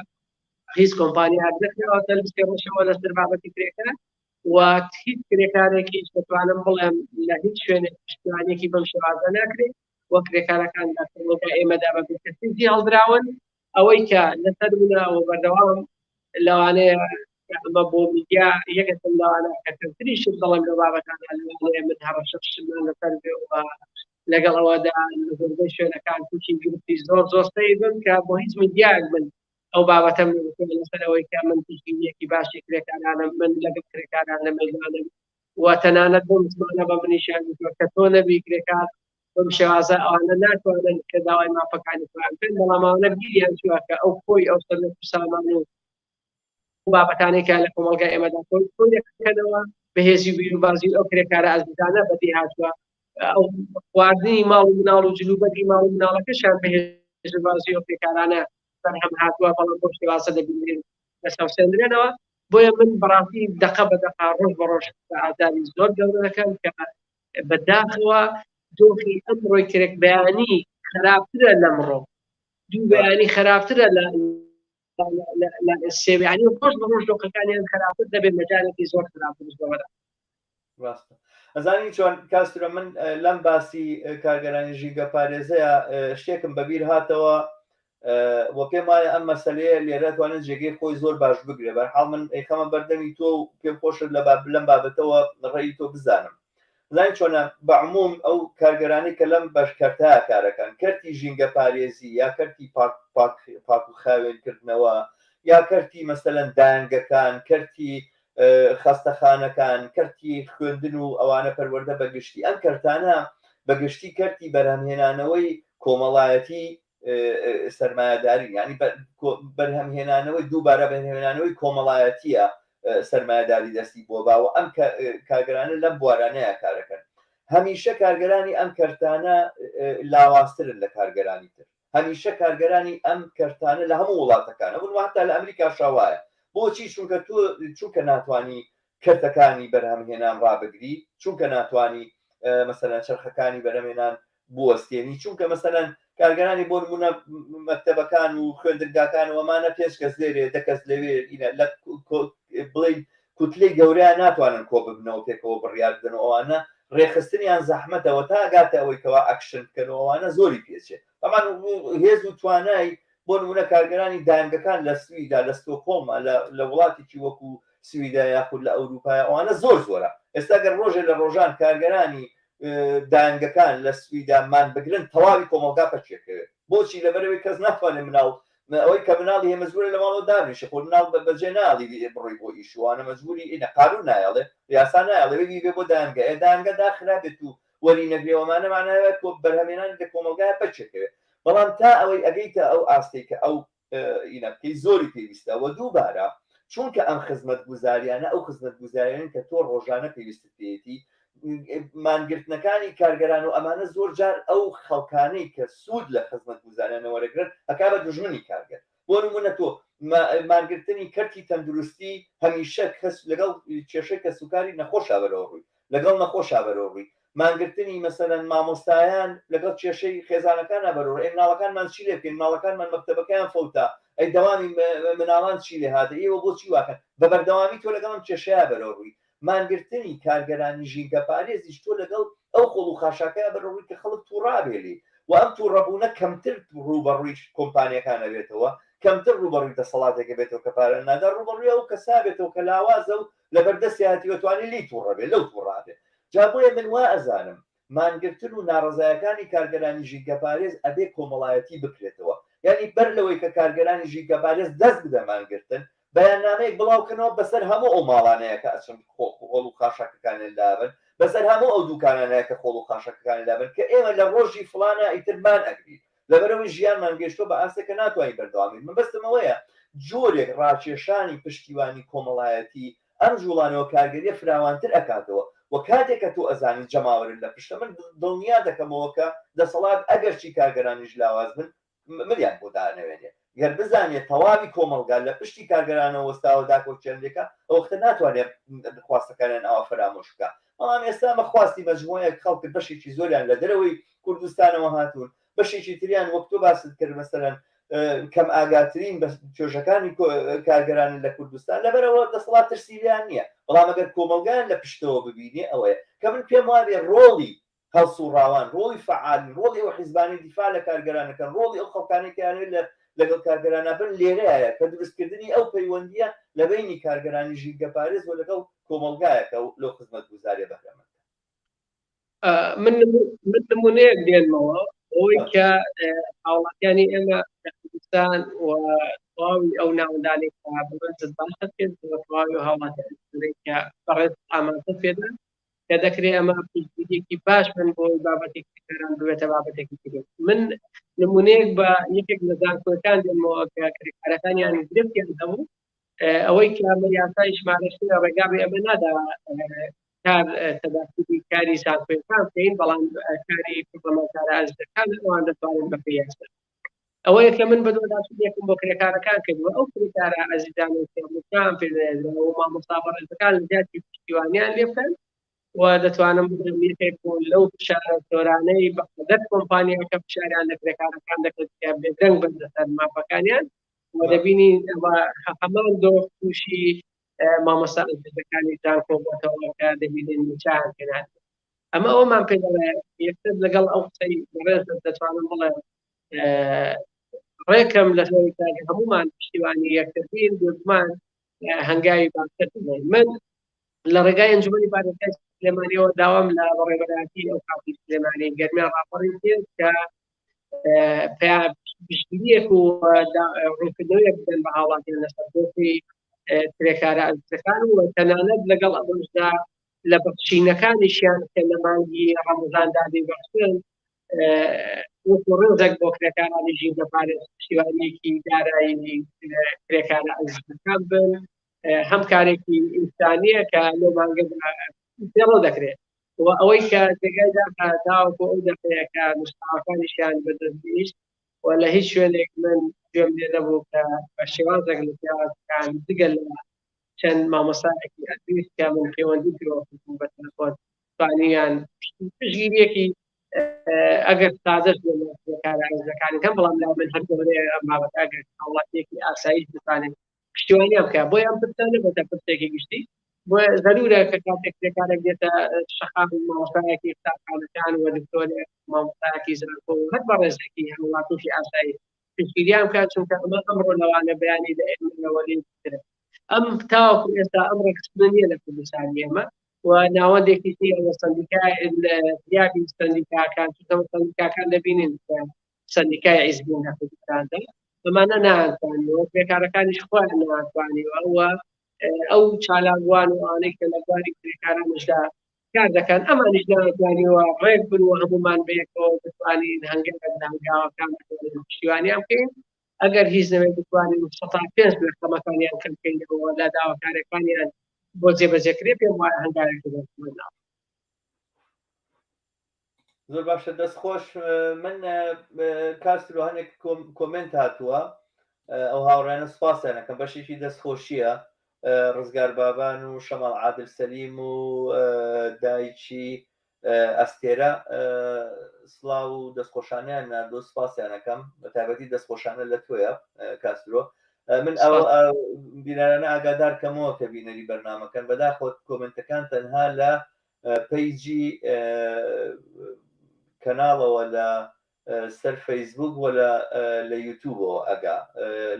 هیچ کۆمپانیاک نەکراوەتە لەسەر ڕەشەوە لەسەر بابەتی کرێکار و هیچ کرێکارێکیش دەتوانم بڵێم لە هیچ شوێنێک پشتیوانێکی بەم شێوازە ناکرێت و کرێکارەکان لە کۆمەڵگای ئێمەدا بە بێکەسی هەڵدراون. ئەوەی کە لەسەر منە و بەردەوام لەوانەیە ئەمە بۆ میدیا یەکێکم لەوانە کە کەمترین شت دەڵێم لەو بابەتانە، لەوانەیە من هەڕەشە شتمان لەسەر بێ و لەگەڵ ئەوەدا لە زۆربەی شوێنەکان تووشی گرفتی زۆر زۆر سەیر بم کە بۆ هیچ میدیایەک من ئەو بابەتەم نەوتووە لەسەر ئەوەی کە من پشتگیرییەکی باشی کرێکارانم، من لەگەڵ کرێکاران لە مەیدانم و تەنانەت بۆ متمانە بە منیشیان گوتووە کە تۆ نەبی کرێکار بەم شێوازە ئەوانە ناتوانن کە داوای مافەکانی خۆیان بکەن، بەڵام ئەوانە بیریان چووە کە ئەو خۆی ئەو سەروەت و سامان و بابەتانەی کە لە کۆمەڵگای ئێمەدا کۆی دەکەنەوە بەهێزی و بیروبازی ئەو کرێکارە ئازیزانە بەدی هاتووە. ئەو خواردنی ماڵ و مناڵ و جلوبەرگی ماڵ و مناڵەکەشیان بەهێز و بازی ئەو کرێکارانە بەرهەم هاتووە، بەڵام بەو شێوازە دەبینرێن دەچەوسێندرێنەوە. بۆیە من بەڕاستی دەقە بە دەقە ڕۆژ بە ڕۆژ بە ئازاری زۆر گەورە دەکەم کە بەداخەوە دۆخی ئەمڕۆی کرێک بەیانی خراپترە لەمڕۆ، دوو بەیانی خراپترە لە سێویانی ڕۆژ بە ڕۆژ دۆخەکانیان خراپتر دەبێت، مەجالێکی زۆر خراپتر بەوەدا. ڕاستە. ئەزانی چۆن کاسترۆ، من لەم باسی کارگەرانی ژینگە پارێزەیە شتێکم بەبیر هاتەوە و پێم وایە ئەم مەسلەیە لێرە توانێت جێگەی خۆی زۆر باش بگرێ. بەرحاڵ من ئەیخەمە بەردەمی تۆ و پێم خۆشە لە لەم بابەتەوە ڕێی تۆ بزانم. زانی چۆنە، بە عموم ئەو کارگەرانەی کە لەم بەش کەرتە کارەکەن، کەرتی ژینگە پارێزی یا کەرتی پاک پاک پاک و خاوێن کردنەوە یا کەرتی مەسەلەن دایەنگەکان، کەرتی خەستەخانەکان، کەرتی خوێندن و ئەوانە پەروەردە بە گشتی، ئەم کەرتانە بە گشتی کەرتی بەرهەمهێنانەوەی کۆمەڵایەتی سەرمایەداری، یعنی بەرهەمهێنانەوەی دووبارە بەرهەمهێنانەوەی کۆمەڵایەتیە سەرمایەداری دەستی بۆ باوە. ئەم کارگەرانە لەم بوارانەیە کارەکەن. هەمیشە کارگەرانی ئەم کەرتانە لاوازترن لە کارگەرانی تر. هەمیشە کارگەرانی ئەم کەرتانە لە هەموو وڵاتەکان ئەبوون و هەتا لە ئەمریکاشا وایە. بۆچی؟ چونکە تۆ چونکە ناتوانی کەرتەکانی بەرهەمهێنان ڕابگری، چونکە ناتوانی مەسەلەن چەرخەکانی بەرهەمهێنان بوەستێنی، چونکە مەسەلەن کارگەرانی بۆ نمونە مەکتەبەکان و خوێندنگاکان و ئەمانە پێنج کەس لێرێ دە کەس لەوێ ئینە لە بڵێین کوتلەی گەورەیان ناتوانن کۆ ببنەوە پێکەوە بڕیار بدەن و ئەوانە ڕێکخستنیان زەحمەتەوە تا گاتە ئەوەی کەوا ئەکشن بکەن و ئەوانە زۆری پێچێ. ئەمان هێز و توانای بۆ نمونە کارگەرانی دایەنگەکان لە سویدا لە ستۆکۆڵما لە وڵاتێکی وەکو سویدا یاخود لە ئەوروپای ئەوانە زۆر زۆرە. ئێستا گەر ڕۆژێ لە ڕۆژان کارگەرانی دایەنگەکان لە سویدا مان بگرن تەواوی کۆمەڵگا پەکێکەوێت. بۆچی؟ لەبەرئەوەی کەس ناتوانێت مناڵ ئەوەی کە مناڵی هەیە مەجبورە لە ماڵەوە دابنیشێ، خۆ مناڵ بەجێ ناڵی بڕۆی بۆ ئیش وانە مەجبوری ئینە قانون نایەڵێ یاسا نایەڵێ بیبێ بۆ دایەنگە، ئێ دایەنگە داخرا بێت و وەری نەگرێ وەمانە معناوە کۆ بەرهەمێنان لە کۆمەڵگای پەکێکەوێ. بەڵام تا ئەوەی ئەگەیتە ئەو ئاستەی کە ئەو ئینە بکەی زۆری پێویستە. وە دووبارە چونکە ئەم خزمەتگوزاریانە ئەو خزمەتگوزاریانەن کە تۆ ڕۆژانە پێویستت پێیەتی، مانگرتنەکانی کارگەران و ئەمانە زۆر جار ئەو خەڵکانەی کە سوود لە خزمەتگوزاریانە وەرەگرن ئەکا بە دوژمنی کارگەر. بۆ نمونە تۆ مانگرتنی کەرتی تەندروستی هەمیشە کەس لەگەڵ کێشەی کەسوکاری نەخۆشا بەرەوە ڕووی لەگەڵ نەخۆشا بەرەو ڕووی، مانگرتنی مەسەلەن مامۆستایان لەگەڵ کێشەی خێزانەکانا بەرەو ڕووی، ئەی مناڵەکانمان چی لێ بکەین، مناڵەکانمان مەکتەبەکەیان فەوتا، ئەی دەوامی مناڵان چی لێ هات، ئێوە بۆچی واکەن، بە بەردەوامی تۆ لەگەڵ ئەم کێشەیا بەرەو ڕووی. مانگرتنی کارگەرانی ژینگەپارێزیش تۆ لەگەڵ ئەو خۆڵ و خاشاکەیا بەرەو ڕووی کە خەڵک تووڕابێ لێی و ئەم تووڕەبوونە کەمتر ڕووبەڕووی کۆمپانیەکان ئەبێتەوە، کەمتر ڕووبەڕووی دەسەڵاتێک ئەبێتەوە کە پارە نادا، ڕووبەڕووی ئەو کەسە ئەبێتەوە کە لاوازە و لەبەر دەستیایەتی و ئەتوانێ لێی توڕە بێ لەو توڕە بێ. جا بۆیە من وا ئەزانم مانگرتن و ناڕەزایەکانی کارگەرانی ژینگەپارێز ئەبێ کۆمەڵایەتی بکرێتەوە. یانی بەر لەوەی کە کارگەرانی ژینگەپارێز دەست بدەن مانگرتن، بەیاننامەیەک بڵاو کەنەوە بەسەر هەموو ئەو ماڵانەیە کە ئەچن خۆڵ و خاشاکەکانیان لابەن، بەسەر هەموو ئەو دوکانانەیە کە خۆڵ و خاشاکەکانیان لابەن کە ئێمە لە ڕۆژی فڵانە ئیتر مان ئەگرین. لەبەرئەوەی ژیانمان گەیشتووە بە ئاستێک کە ناتوانین بەردەوام بین. مەبەستم ئەوەیە جۆرێک ڕاکێشانی پشتیوانی کۆمەڵایەتی ئەم جوڵانەوە کارگەریە فراوانتر ئەکاتەوە و کاتێک کە تۆ ئەزانی جەماوەرت لە پشتە من دڵنیا دەکەمەوە کە دەسەڵات ئەگەرچی کارگەرانیش لاواز بن ملیان بۆ دانەوێنێ گەر بزانێت تەواوی کۆمەڵگا لە پشتی کارگەرانەوە وەستاوە داکۆکیان لێکا ئەو وەختە ناتوانێت خواستەکانیان ئاوا فەرامۆش بکا. بەڵام ئێستا ئەمە خواستی مەجموعەیەک خەڵکن بەشێکی زۆریان لە دەرەوەی کوردستانەوە هاتوون، بەشێکی تریان وەک تۆ باست کرد مەسەلەن کەم ئاگاترین بە توێژەکانی کارگەرانن لە کوردستان، لەبەرئەوە دەسەڵات ترسی لێیان نییە، بەڵام ئەگەر کۆمەڵگایان لە پشتەوە ببینێ ئەوەیە کە من پێم وابێ ڕۆڵی هەڵسوڕاوان، ڕۆڵی فەعالین، ڕۆڵی ئەو حیزبانەی دیفاع لە کارگەران ئەکەن، ڕۆڵی ئەو خەڵکانەی کە ئەیانەوێت لە لەگەڵ کارگەرانا بن لێرەیایە کە دروستکردنی ئەو پەیوەندییە لە بەینی کارگەرانی ژینگەپارێز و لەگەڵ کۆمەڵگایە کە لەو خزمەتگوزاریە بەهرەمەندە. من من نمونەیەک دێنمەوە ئەوەی کە هاوڵاتیانی ئێمە لە کوردستان و تەواوی ئەو ناوەندانەی کە بەڕێزت باست کرد و تەواوی هاوڵاتیانی کە بەڕێز ئاماژە پێدا کە دەکرێت ئەمە پشتگیریەکی باش بن بۆ بابەتی کرێکاران ببێتە بابەتێکی گرنگ من نمونەیەک بە یەکێک لە زانکۆکان دێنمەوە کە کرێکارەکانیان گرفتیان هەبوو ئەوەی کە ئەمە یاسای ژمارە ڕێگا بە ئێمە نادا کار تەداخولی کاری زانکۆیەکان بکەین بەڵام کاری پەرلەمانتارە ئازیزەکان ئەوان دەتوانن بە پێی یاسا ئەوەیە کە من بەدواداچوونێکم بۆ کرێکارەکان کردووە ئەو کرێکارە ئازیزانەی کە مووچەیان پێ نەدراوە و مامۆستا بەڕێزەکان لە جیاتی پشتیوانیان لێ بکەن و دەتوانم بڵێم یەکێک بوون لەو فشارە زۆرانەی بە قەدەر کۆمپانیاکە فشاریان لە کرێکارەکان دەکرد کە بێدەنگ بن لەسەر مافەکانیان و دەبینین ئەوە هەمان دۆخ تووشی مامۆستا ئەزیزەکانی زانکۆ بۆتەوە کە دەبینین مووچەیان پێ نادرێت ئەمە ئەومان پێ دەڵێ یەکتر لەگەڵ ئەو قسەی بەڕێز دەتوانم بڵێم ڕێکم لەسەر هەمومان پشتیوانی یەکتر بین بێگومان هەنگاوی باشتر دەنێین من لە ڕێگای ئەنجومەنی پارێزگای سلێمانیەوە داوام لە بەڕێوەبەرایەتی ئەو کاتی سلێمانی گەرمیان ڕاپەڕین کرد کە پشتگیریەک و ڕوونکردنەوەیەک بدەن بە هاوڵاتیان لەسەر دۆخی کرێکارە ئەزیزەکان و تەنانەت لەگەڵ ئەوەشدا لە بەخشینەکانیشیان کە لە مانگی ڕەمەزاندا دەیبەخشن وەکو ڕێزێک بۆ کرێکارانی ژینگە پارێز پشتیوانیەکی دارایی کرێکارە ئەزیزەکان بن هەم کارێکی ئینسانیە کە لەو مانگەدا پێڕەو دەکرێت و ئەوەی کە جێگای داخە تاوەکو ئەو دەقەیە کە نووسراوەکانیشیان بەدەست گەیشت و لە هیچ شوێنێک من گوێم لێ نەبوو کە بە شێوازێک لە شێوازەکان جگە لە چەند مامۆستایەکی ئەزیز کە من پەیوەندی پێوە کردم بە تەلەفۆن توانیان پشتگیریەکی ئەگەر سادەش بێ لە کارە ئازیزەکانی کەم بەڵام لای من هەر گەورەیە ئەم بابەتە ئەگەر هاوڵاتیەکی ئاساییش بتوانێت پشتیوانیان بکە بۆیە ئەم پرسە نەبێتە پرسێکی گشتی بۆیە زەرورە کە کاتێک کرێکارێک دێتە شەقام مامۆستایەکی قوتابخانەکان و دکتۆرێک مامۆستایەکی زانکۆ و هەر بەڕێزێکی هاوڵاتیەکی ئاسایی پشتگیریان بکات چونکە ئەمە ئەمڕۆ لەوانە بەیانی لە ئێمەوە لێ ترە ئەم تاوەکو ئێستا ئەم ڕێکخستنە نییە لە کوردستانی ئێمە و ناوەندێکی نییە لە سەندیکای غیابی سەندیکاکان چونکە سەندیکاکان دەبینین کە سەندیکای حیزبی لە کوردستاندا ئەمانە نەیانتوانیوە کرێکارەکانیش خۆیان نەیانتوانیوە و ئەو چالاکوان و ئەوانەی کە لە بواری کرێکارانیشدا کار دەکەن ئەمانیش نەیانتوانیوە ڕێک بن و هەمومان بەیەکەوە بتوانین هەنگاوێک لە هەنگاوەکان بتوانین پشتیوانیان بکەین ئەگەر هیچ نەبێت بتوانین 105 لە خەمەکانیان کەم بکەینەوە لە داواکاریەکانیان بۆ جێبەجێکرێ پێم وایە هەنگاوێکی بەرزمان زۆر باشە دەست خۆش من کاسترۆ هەنێک comment هاتووە ئەو هاوڕێنە سپاسیانەکەم بەشێکی دەست خۆشیە ڕزگار بابان و شەماڵ عادل سەلیم و دایکی ئەستێرە سڵاو و دەستخۆشانیان ناردۆ سپاسیانەکەم بە تایبەتی دەستخۆشانە لە تۆیە کاسترۆ من ئەو بینەرانە ئاگادار کەمەوە کە بینەری بەرنامەکەن بەداخەوە comment ەکان تەنها لە page ی کەناڵەوە لە سەر فەیسبوک وە لە لە یوتوبەوە ئەگا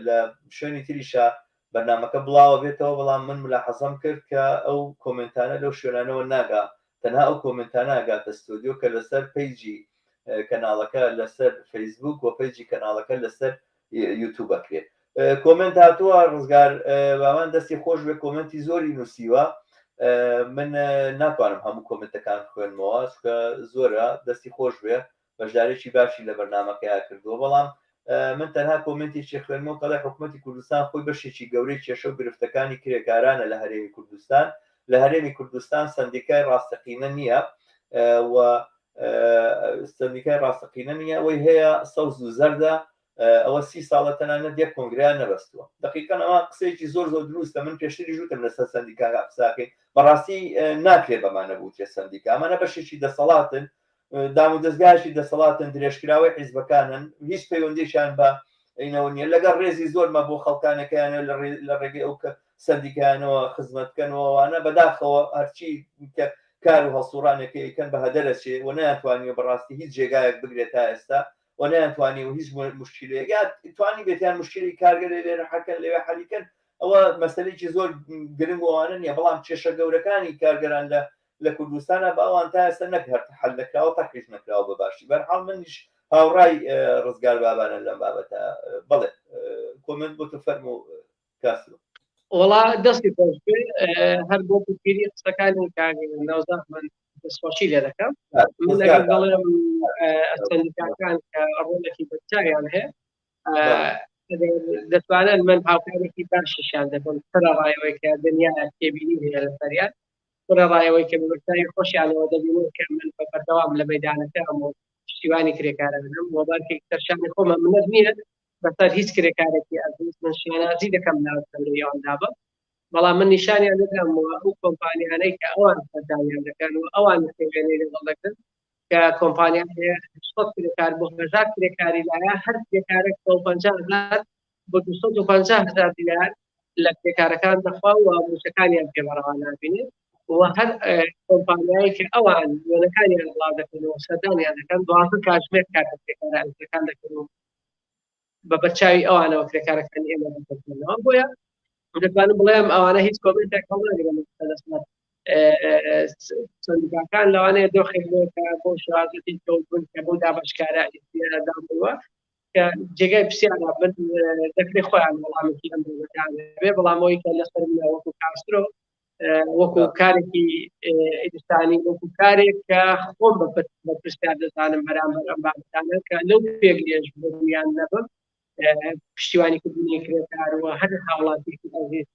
لە شوێنی تریشا بەرنامەکە بڵاوە بێتەوە بەڵام من ملاحەزەم کرد کە ئەو comment انە لەو شوێنانەوە ناگا تەنها ئەو comment انە ئەگاتە ستۆدیۆ کە لەسەر page ی کەناڵەکە لەسەر فەیسبوک وە page ی کەناڵەکە لەسەر یوتوب ئەکرێ comment هاتووە ڕزگار باوان دەستی خۆش بێ comment ی زۆری نووسیوە من ناتوانم هەموو comment ەکان خوێنمەوە چونکە زۆرە دەستی خۆش بێ بەشدارێکی باشی لە بەرنامەکەیا کردووە بەڵام من تەنها comment ێکی خوێنمەوە کەڵێ حکوومەتی کوردستان خۆی بەشێکی گەورەی کێشە و گرفتەکانی کرێکارانە لە هەرێمی کوردستان لە هەرێمی کوردستان سندیکای ڕاستەقینە نییە و سندیکای ڕاستەقینە نییە ئەوەی هەیە سەوز و زەردە ئەوە سی ساڵە تەنانەت یەک کۆنگرەیان نەبەستووە. دەقیقەن ئەوە قسەیەکی زۆر زۆر دروستە، من پێشتریش وتم لەسەر سەندیکاکە قساکەین، بەڕاستی ناکرێت بەمانە بوترێت سەندیکا، ئەمانە بەشێکی دەسەڵاتن، دام و دەزگایەکی دەسەڵاتن، درێژکراوەی حیزبەکانن، هیچ پەیوەندیەکیان بە ئەینەوە نییە لەگەڵ ڕێزی زۆرمە بۆ خەڵکانەکەیانە لە ڕێگەی ئەو کە سەندیکایانەوە خزمەت بکەن و ئەوانە بەداخەوە هەرچی کە کار و هەڵسوڕانێکە یکەن بە هەدەر ئەچێ و نەیانتوانیوە بەڕاستی هیچ جێگایەک بگرێت تا ئێستا و نەیانتوانیوە هیچ مشکلەیەک یا توانی بێتیان مشکلی کارگەرێ لێرە حەکەن لەوێ حەلیکەن ئەوە مەسەلەیەکی زۆر گرنگ و ئەوانە نییە بەڵام کێشە گەورەکانی کارگەران لە لە کوردستانە بە ئەوان تا ئێستا نەک هەر حەل نەکراوە تەحریش نەکراوە بە باشی بەرحاڵ منیش هاوڕای ڕزگار بابانە لەم بابەتە بەڵێ comment بۆ تۆ فەرموو کاسرۆ. وەڵا دەستی خۆش بێ هەر بۆ پشتگیری قسەکانی کاک نەوزاد من دەستخۆشی لێ دەکەم من ئەگەر بڵێم سەندیکاکان کە ڕۆڵێکی بەرچاویان هەیە دەتوانن من هاوکارێکی باشیشیان دەبم سەرەڕای ئەوەی کە دنیا تێبینی هەیە لەسەریان سەرەڕای ئەوەی کە بە بەرچاوی خۆشیانەوە دەبینن کە من بە بەردەوام لە مەیدانەکەم و پشتیوانی کرێکارانم و بارکێک سەرشانی خۆمە منەت نییە بەسەر هیچ کرێکارێکی ئەزیز من شانازی دەکەم لە سەرەی ئەواندا بم بەڵام من نیشانیان دەدەم و ئەو کۆمپانیانەی کە ئەوان سەردانیان دەکەن و ئەوان پەیوەندی لەگەڵ دەکەن کە کۆمپانیا هەیە 100 کرێکار بۆ 1000 کرێکاری لایە هەر کرێکارێک 150 هەزار بۆ 250 هەزار دینار لە کرێکارەکان دەخوا و مووچەکانیان پێ بەڕەوا نابینێت و هەر کۆمپانیایی کە ئەوان وێنەکانیان بڵاو دەکەن و سەردانیان دەکەن 12 کاتژمێر کار بە کرێکارە ئەزیزەکان دەکەن و بە بەرچاوی ئەوانەوە کرێکارەکانی ئێمە دەکەنەوە بۆیە دەتوانم بڵێم ئەوانە هیچ comment ێک هەڵناگرن لەسەر سندیکاکان لەوانەیە دۆخێک بێ کە بۆ شێوازێکی کەوتبوون کە بۆ دابەشکارە دابووە کە جێگای پرسیارە من دەکرێت خۆیان وەڵامێکی ئەم بابەتان بێ بەڵام ئەوەی کە لەسەر منە وەکو کاسترۆ وەکو کارێکی ئینسانی وەکو کارێک کە خۆم بە پرسیار دەزانم بەرامبەر ئەم بابەتانە کە لەو پێگرێژ بۆیان نەبم پشتیوانی کردنی کرێکار و هەر هاوڵاتیێکی ئەزیز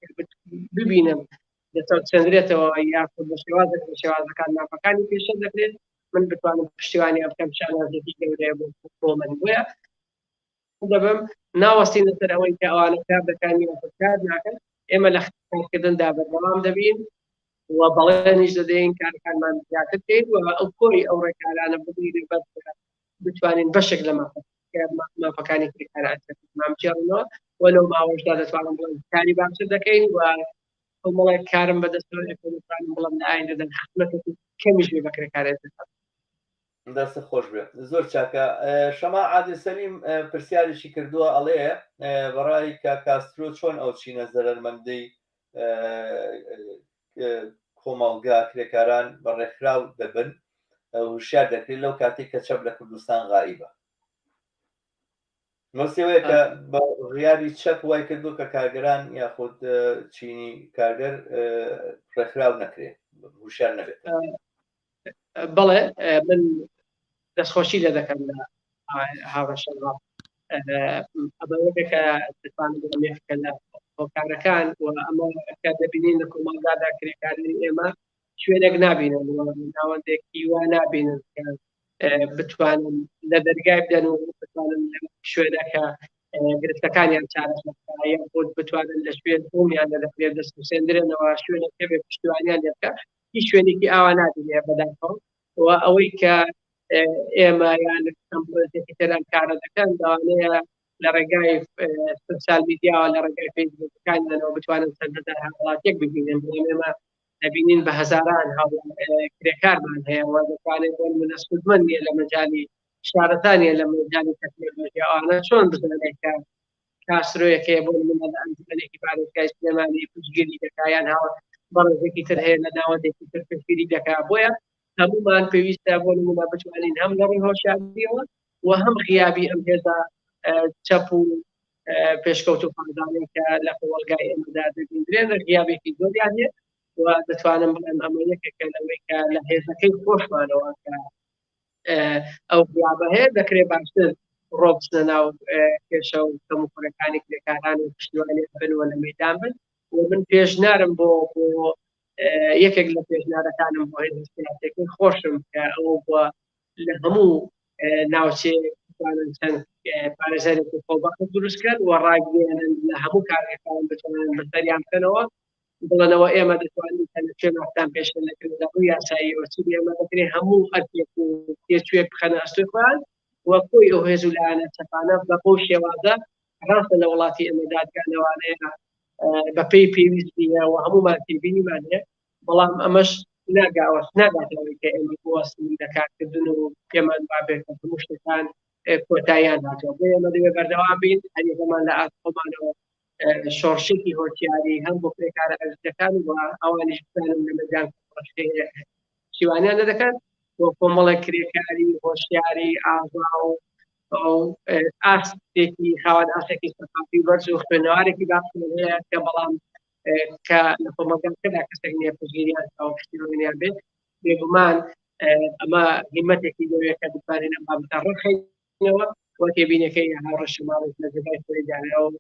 ببینم دەچەوسێنرێتەوە یاخود بە شێوازێک لە شێوازەکان مافەکانی پێشێل دەکرێت من بتوانم پشتیوانیان بکەم شانازێکی گەورەیە بۆ من بۆیە دەبم ناوەستین لەسەر ئەوەی کە ئەوانە کار دەکەن یاخود کار ناکەن ئێمە لە کارکردندا بەردەوام دەبین و بەڵێنیش دەدەین کارەکانمان زیاتر بکەین و ئەو کۆی ئەو ڕێکارانە بگرین بەر بتوانین بەشێک لە مافەکانی کرێکاران بگێڕنەوە و لەو ماوەشدا دەتوانم بڵێم کاری باشتر دەکەین و کۆمەڵێک کارم بەدەستەوە دەتوانم بڵێم لە ئایندەدا خزمەتێکی کەمیش بێ بە کرێکارێت دەکەم. دەستت خۆش بێ زۆر چاکە شەما عادل سەلیم پرسیارێکی کردووە ئەڵێ بەڕای کاک کاسترۆ چۆن ئەو چینە زەرەرمەندەی کۆمەڵگا کرێکاران بە ڕێکخراو دەبن هوشیار دەکرێت لەو کاتێک کە چەپ لە کوردستان غائیبە مەسەوەیە کە بە غیابی چەپ وای کردو کە کارگەران یاخود چینی کارگەر ڕێکخراو نەکرێت هوشیار نەبێت. بەڵێ من دەستخۆشی لێ دەکەم لە هاوڕێ ئەمە یەکێکە دەتوانم بڵێم یەکێکە لە هۆکارەکان و ئەمە کە دەبینین لە کۆمەڵگادا کرێکارانی ئێمە شوێنێک نابینن و ناوەندێکی وا نابینن کە بتوانن لە دەرگای بدەن و بتوانن لە شوێنەکە گرفتەکانیان چارەسەر بکە یاخود بتوانن لە شوێن بوومیان لە دەکرێت دەست بسێندرێنەوە شوێنێک هەبێ پشتیوانیان لێ بکە هیچ شوێنێکی ئاوا نابینێ بەداخەوە و ئەوەی کە ئێمە یان کەمپۆزێکی تر ئەم کارە دەکەن لەوانەیە لە ڕێگای سۆسیال میدیاوە لە ڕێگای فەیسبووکەکانیانەوە بتوانن چەند هەزار هاوڵاتیەک ببینن بەڵام ئێمە دەبینین بە هەزاران کرێکارمان هەیە و دەتوانێت بۆ نمونە سوودمەند نییە لە مەجالی شارەزانیە لە مەجالی تەکنەلۆژیا ئەوانە چۆن بزانێت کە کاسرۆیەک هەیە بۆ نمونە لە ئەنجومەنێکی پارێزگای سلێمانی پشتگیری دەکا یان هاوە بەڕێزێکی تر هەیە لە ناوەندێکی تر پشتگیری دەکا بۆیە هەمومان پێویستە بۆ نمونە بتوانین هەم لە ڕووی هۆشیاریەوە و هەم غیابی ئەم هێزە چەپ و پێشکەوت و پازانەی کە لە کۆمەڵگای ئێمەدا دەبیندرێن غیابێکی زۆریان هەیە و دەتوانم بڵێم ئەمە یەکێکە لەوەی کە لە هێزەکەی خۆشمانەوە کە ئەو غیابە هەیە دەکرێت باشتر ڕۆ بچنە ناو کێشە و کەموکوڕیەکانی کرێکاران و پشتیوانی بن و لە مەدان بن و من پێشنارم بۆ بۆ یەکێک لە پێشنارەکانم بۆ هێزە سیاسیەکەی خۆشم کە ئەوە بووە لە هەموو ناوچەیەک بتوانن چەند پارێزەرێکی خۆبەخت دروستکەن و ڕاگەیەنن لە هەموو کارەکان بتوانن بەسەریان بکەنەوە بڵێنەوە ئێمە دەتوانین کە لە کوێ مافتان پێشێل دەکرێت لە ڕووی یاساییەوە چی ئێمە دەکرێت هەموو ئەرکێک و تێچوویەک بخەنە ئەستۆی خۆیان و کۆی ئەو هێز و لایەنە چەپانە بە بەو شێوازە ڕاستە لە وڵاتی ئێمە دادگا لەوانەیە بەپێی پێویست نییە و هەموومان تێبینیمان هەیە، بەڵام ئەمەش ناگاوە ناگاتەوەی کە ئێمە بوەستین لە کارکردن و پێمان وابێت کە هەموو شتەکان کۆتاییان هاتووە. بۆیە ئێمە دەبێت بەردەوام بین، هەریەکەمان لە ئاست خۆمانەوە شۆڕشێکی هۆشیاری هەم بۆ کرێکارە ئەزیزەکان و ئەوانیش بزانن لە مەیدان پشتیوانیان دەکەن بۆ کۆمەڵێک کرێکاری هۆشیاری ئازا و ئاستێکی خاوەن ئاستێکی سەقافی بەرز و خوێنەوارێکی باشمان هەیە کە بەڵام کە لە کۆمەڵگاکەدا کەسێک نییە پشتگیریان ئەو پشتیوانیان بێت. بێگومان ئەمە هیمەتێکی دەوێت کە بتوانین ئەم بابەتە ڕێکخەینەوە و تێبینەکەی هاوڕێ شەماڵیش لە جێگای خۆی داناوە و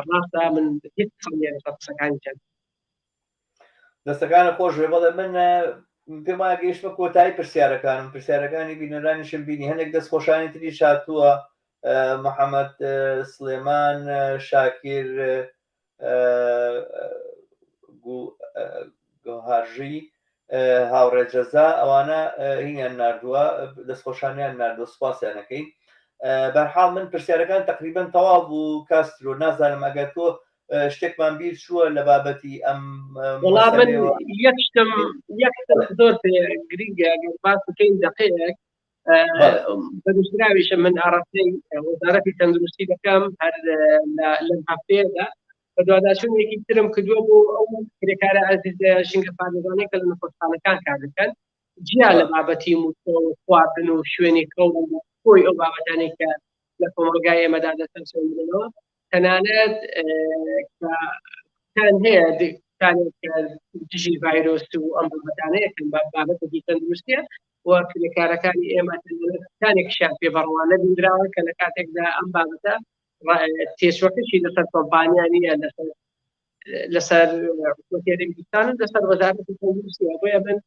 ڕاستە من هیچ قسەم نییە لەسەر قسەکانی جەناب. دەستەکانت خۆش بێ. بەڵێ من پێم وایە گەیشتمە کۆتایی پرسیارەکانم، پرسیارەکانی بینەرانیشم بینی، هەندێک دەستخۆشانی تریش هاتووە، محەممەد سلێمان شاکیر گۆهارژی هاوڕێ جەزا ئەوانە هینیان نردووە، دەستخۆشانیان نردووە، سوپاسیان ئەکەین. بەرحاڵ من پرسیارەکان تقریبا تەواو بوو کاسترۆ، نازانم ئەگەر تۆ شتێکمان بیر چووە لە بابەتی ئەم وەڵا من یەک شتم یەک شتم زۆر پێ گرنگە ئەگەر باس بکەین دەقەیەک بەنووسراویشە من ئاراستەی وەزارەتی تەندروستی دەکەم هەر لەم هەفتەیەدا بەدواداچوونێکی ترم کردووە بۆ ئەو کرێکارە ئازیزە ژینگە پارێزانەی کە لە نەخۆشخانەکان کار دەکەن، جیا لە بابەتی مووچە و خواردن و شوێنی خەو و کۆی ئەو بابەتانەی کە لە کۆمەڵگای ئێمەدا دەچەمسێنرێنەوە، تەنانەت کە هەیە کانێک کە دژی ڤایرۆس و ئەم بابەتانەیە کە بابەتێکی تەندروستیە و کرێکارەکانی ئێمە تەنانەت کانێکیشیان پێ بەڕەوا نەبیندراوە کە لە کاتێکدا ئەم بابەتە تێچوەکەشی لەسەر کۆمپانیا نییە، لەسەر لەسەر حکومەتی هەرێمی کوردستان و لەسەر وەزارەتی تەندروستیە. بۆیە من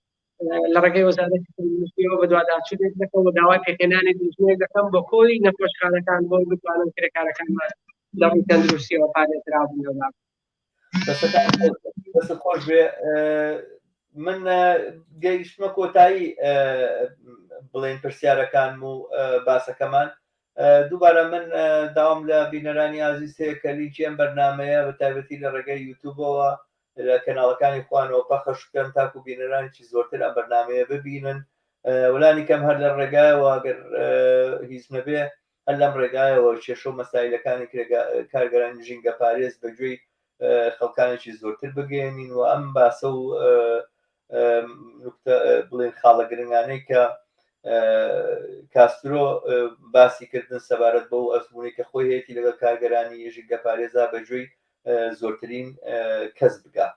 لە ڕێگەی وەزارەتی تەندروستیەوە بەدواداچوونێک دەکەم و داوای پێکهێنانی لیژنەیەک دەکەم بۆ کۆی نەخۆشخانەکان بۆ بتوانن کرێکارەکانمان لە ڕووی تەندروستیەوە پارێزراو بن لەو بابەتە. دەستت خۆش بێ. من گەیشتمە کۆتایی بڵێن پرسیارەکانم و باسەکەمان. دووبارە من داوام لە بینەرانی ئازیز هەیە کە لینکی ئەم بەرنامەیە بە تایبەتی لە ڕێگەی یوتیوبەوە لە کەناڵەکانی خوانەوە پەخش بکەن تاکو بینەرانێکی زۆرتر ئەم بەرنامەیە ببینن، ولانی کەم هەر لە ڕێگایەوە گەر هیچ نەبێ هەر لەم ڕێگایەوە کێشە و مەسایلەکانی کارگەرانی ژینگە پارێز بە گوێی خەڵکانێکی زۆرتر بگەیەنین و ئەم باسە و نوکتە بڵێن خاڵە گرنگانەی کە کاسترۆ باسی کردن سەبارەت بەو ئەزموونەی کە خۆی هەیەی لەگەڵ کارگەرانی ژینگە پارێزا بە گوێی زۆرترین کەس بگا.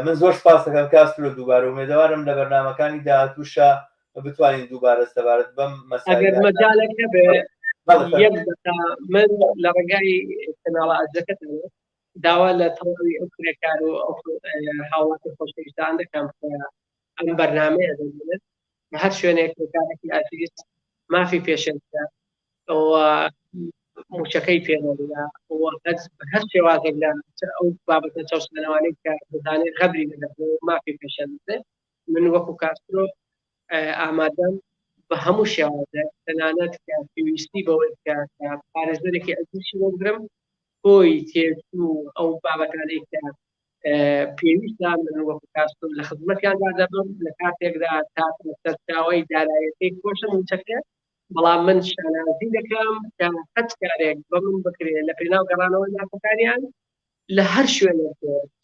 من زۆر سپاس دەکەم کاسترۆ، دووبارە ئومێدەوارم لە بەرنامەکانی داهاتووشا بتوانین دووبارە سەبارەت بەم ئەگەر مەجالێک هەبێ یەک دەقە من لە ڕێگای کەناڵە ئازیزەکەتەوە داوا لە تەواوی ئەو کرێکار و ئەو هاوڵاتی خۆشەویستان دەکەم کە ئەم بەرنامەیە دەبینن، لە هەر شوێنێک کرێکارێکی ئازیز مافی پێشێلکرا و موچەکەی پێنەدرا و هەر شێوازێک لە ئەو بابەتە چەوسانەوانەی کە دەزانێت غەبری دەدات و مافی پێشێل دەکرێت، من وەکو کاسترۆ ئامادەم بە هەموو شێوازێک، تەنانەت کە پێویستی بەوەی کە پارێزەرێکی ئەزیزی وەرگرم کۆی تێچوو ئەو بابەتانەی کە پێویستە من وەکو کاسترۆ لە خزمەتیاندا دەبم، لە کاتێکدا تاکە سەرچاوەی دارایەکەی خۆشم موچەکە، بەڵام من شانازی دەکەم کە هەچ کارێک بە من بکرێت لە پێناو گەڕانەوەی مافەکانیان لە هەر شوێنێک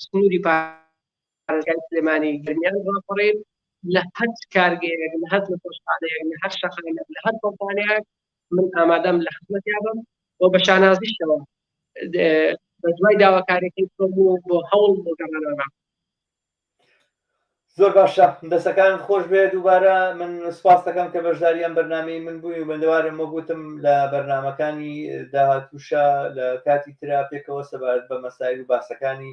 سنووری پارێزگای سلێمانی گەرمیان ڕاپەڕین، لە هەر کارگەیەک، لە هەر نەخۆشخانەیەک، لە هەر شەقامێک، لە هەر کۆمپانیایەک من ئامادەم لە خزمەتیا بم و بە شانازیشەوە بە دوای داواکاریەکەی خۆم و بۆ هەوڵ بۆ گەڕانەوە. زۆر باشە، دەستەکانت خۆش بێ. دووبارە من سپاس دەکەم کە بەشداری ئەم بەرنامەی من بووی و بەندەوارم وەک وتم لە بەرنامەکانی داهاتووشا لە کاتی ترا پێکەوە سەبارەت بە مەسایل و باسەکانی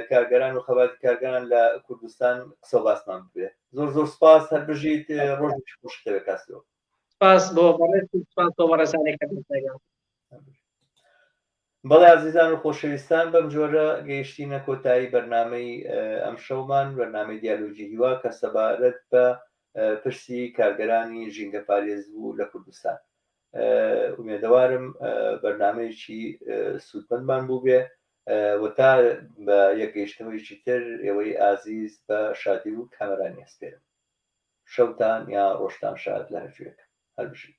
کارگەران و خەباتی کارگەران لە کوردستان قسە و باسمان ببێ. زۆر زۆر سپاس، هەر بژیت، ڕۆژێکی خۆشت هەبێ کاسترۆ. سپاس بۆ بەڕێز و سپاس بۆ بەڕێزانی کە بەشداریان. بەڵێ ئازیزان و خۆشەویستان، بەم جۆرە گەیشتینە کۆتایی بەرنامەی ئەمشەومان، بەرنامەی دیالۆگی هیوا کە سەبارەت بە پرسی کارگەرانی ژینگەپارێز بوو لە کوردستان. ئومێدەوارم بەرنامەیەکی سوودمەندمان بووبێ و تا بە یەکگەیشتنەوەیەکی تر ئێوەی ئازیز بە شادی و کامەرانی ئەسپێرم. شەوتان یا ڕۆژتان شاد لە هەرکوێک. هەر بژین.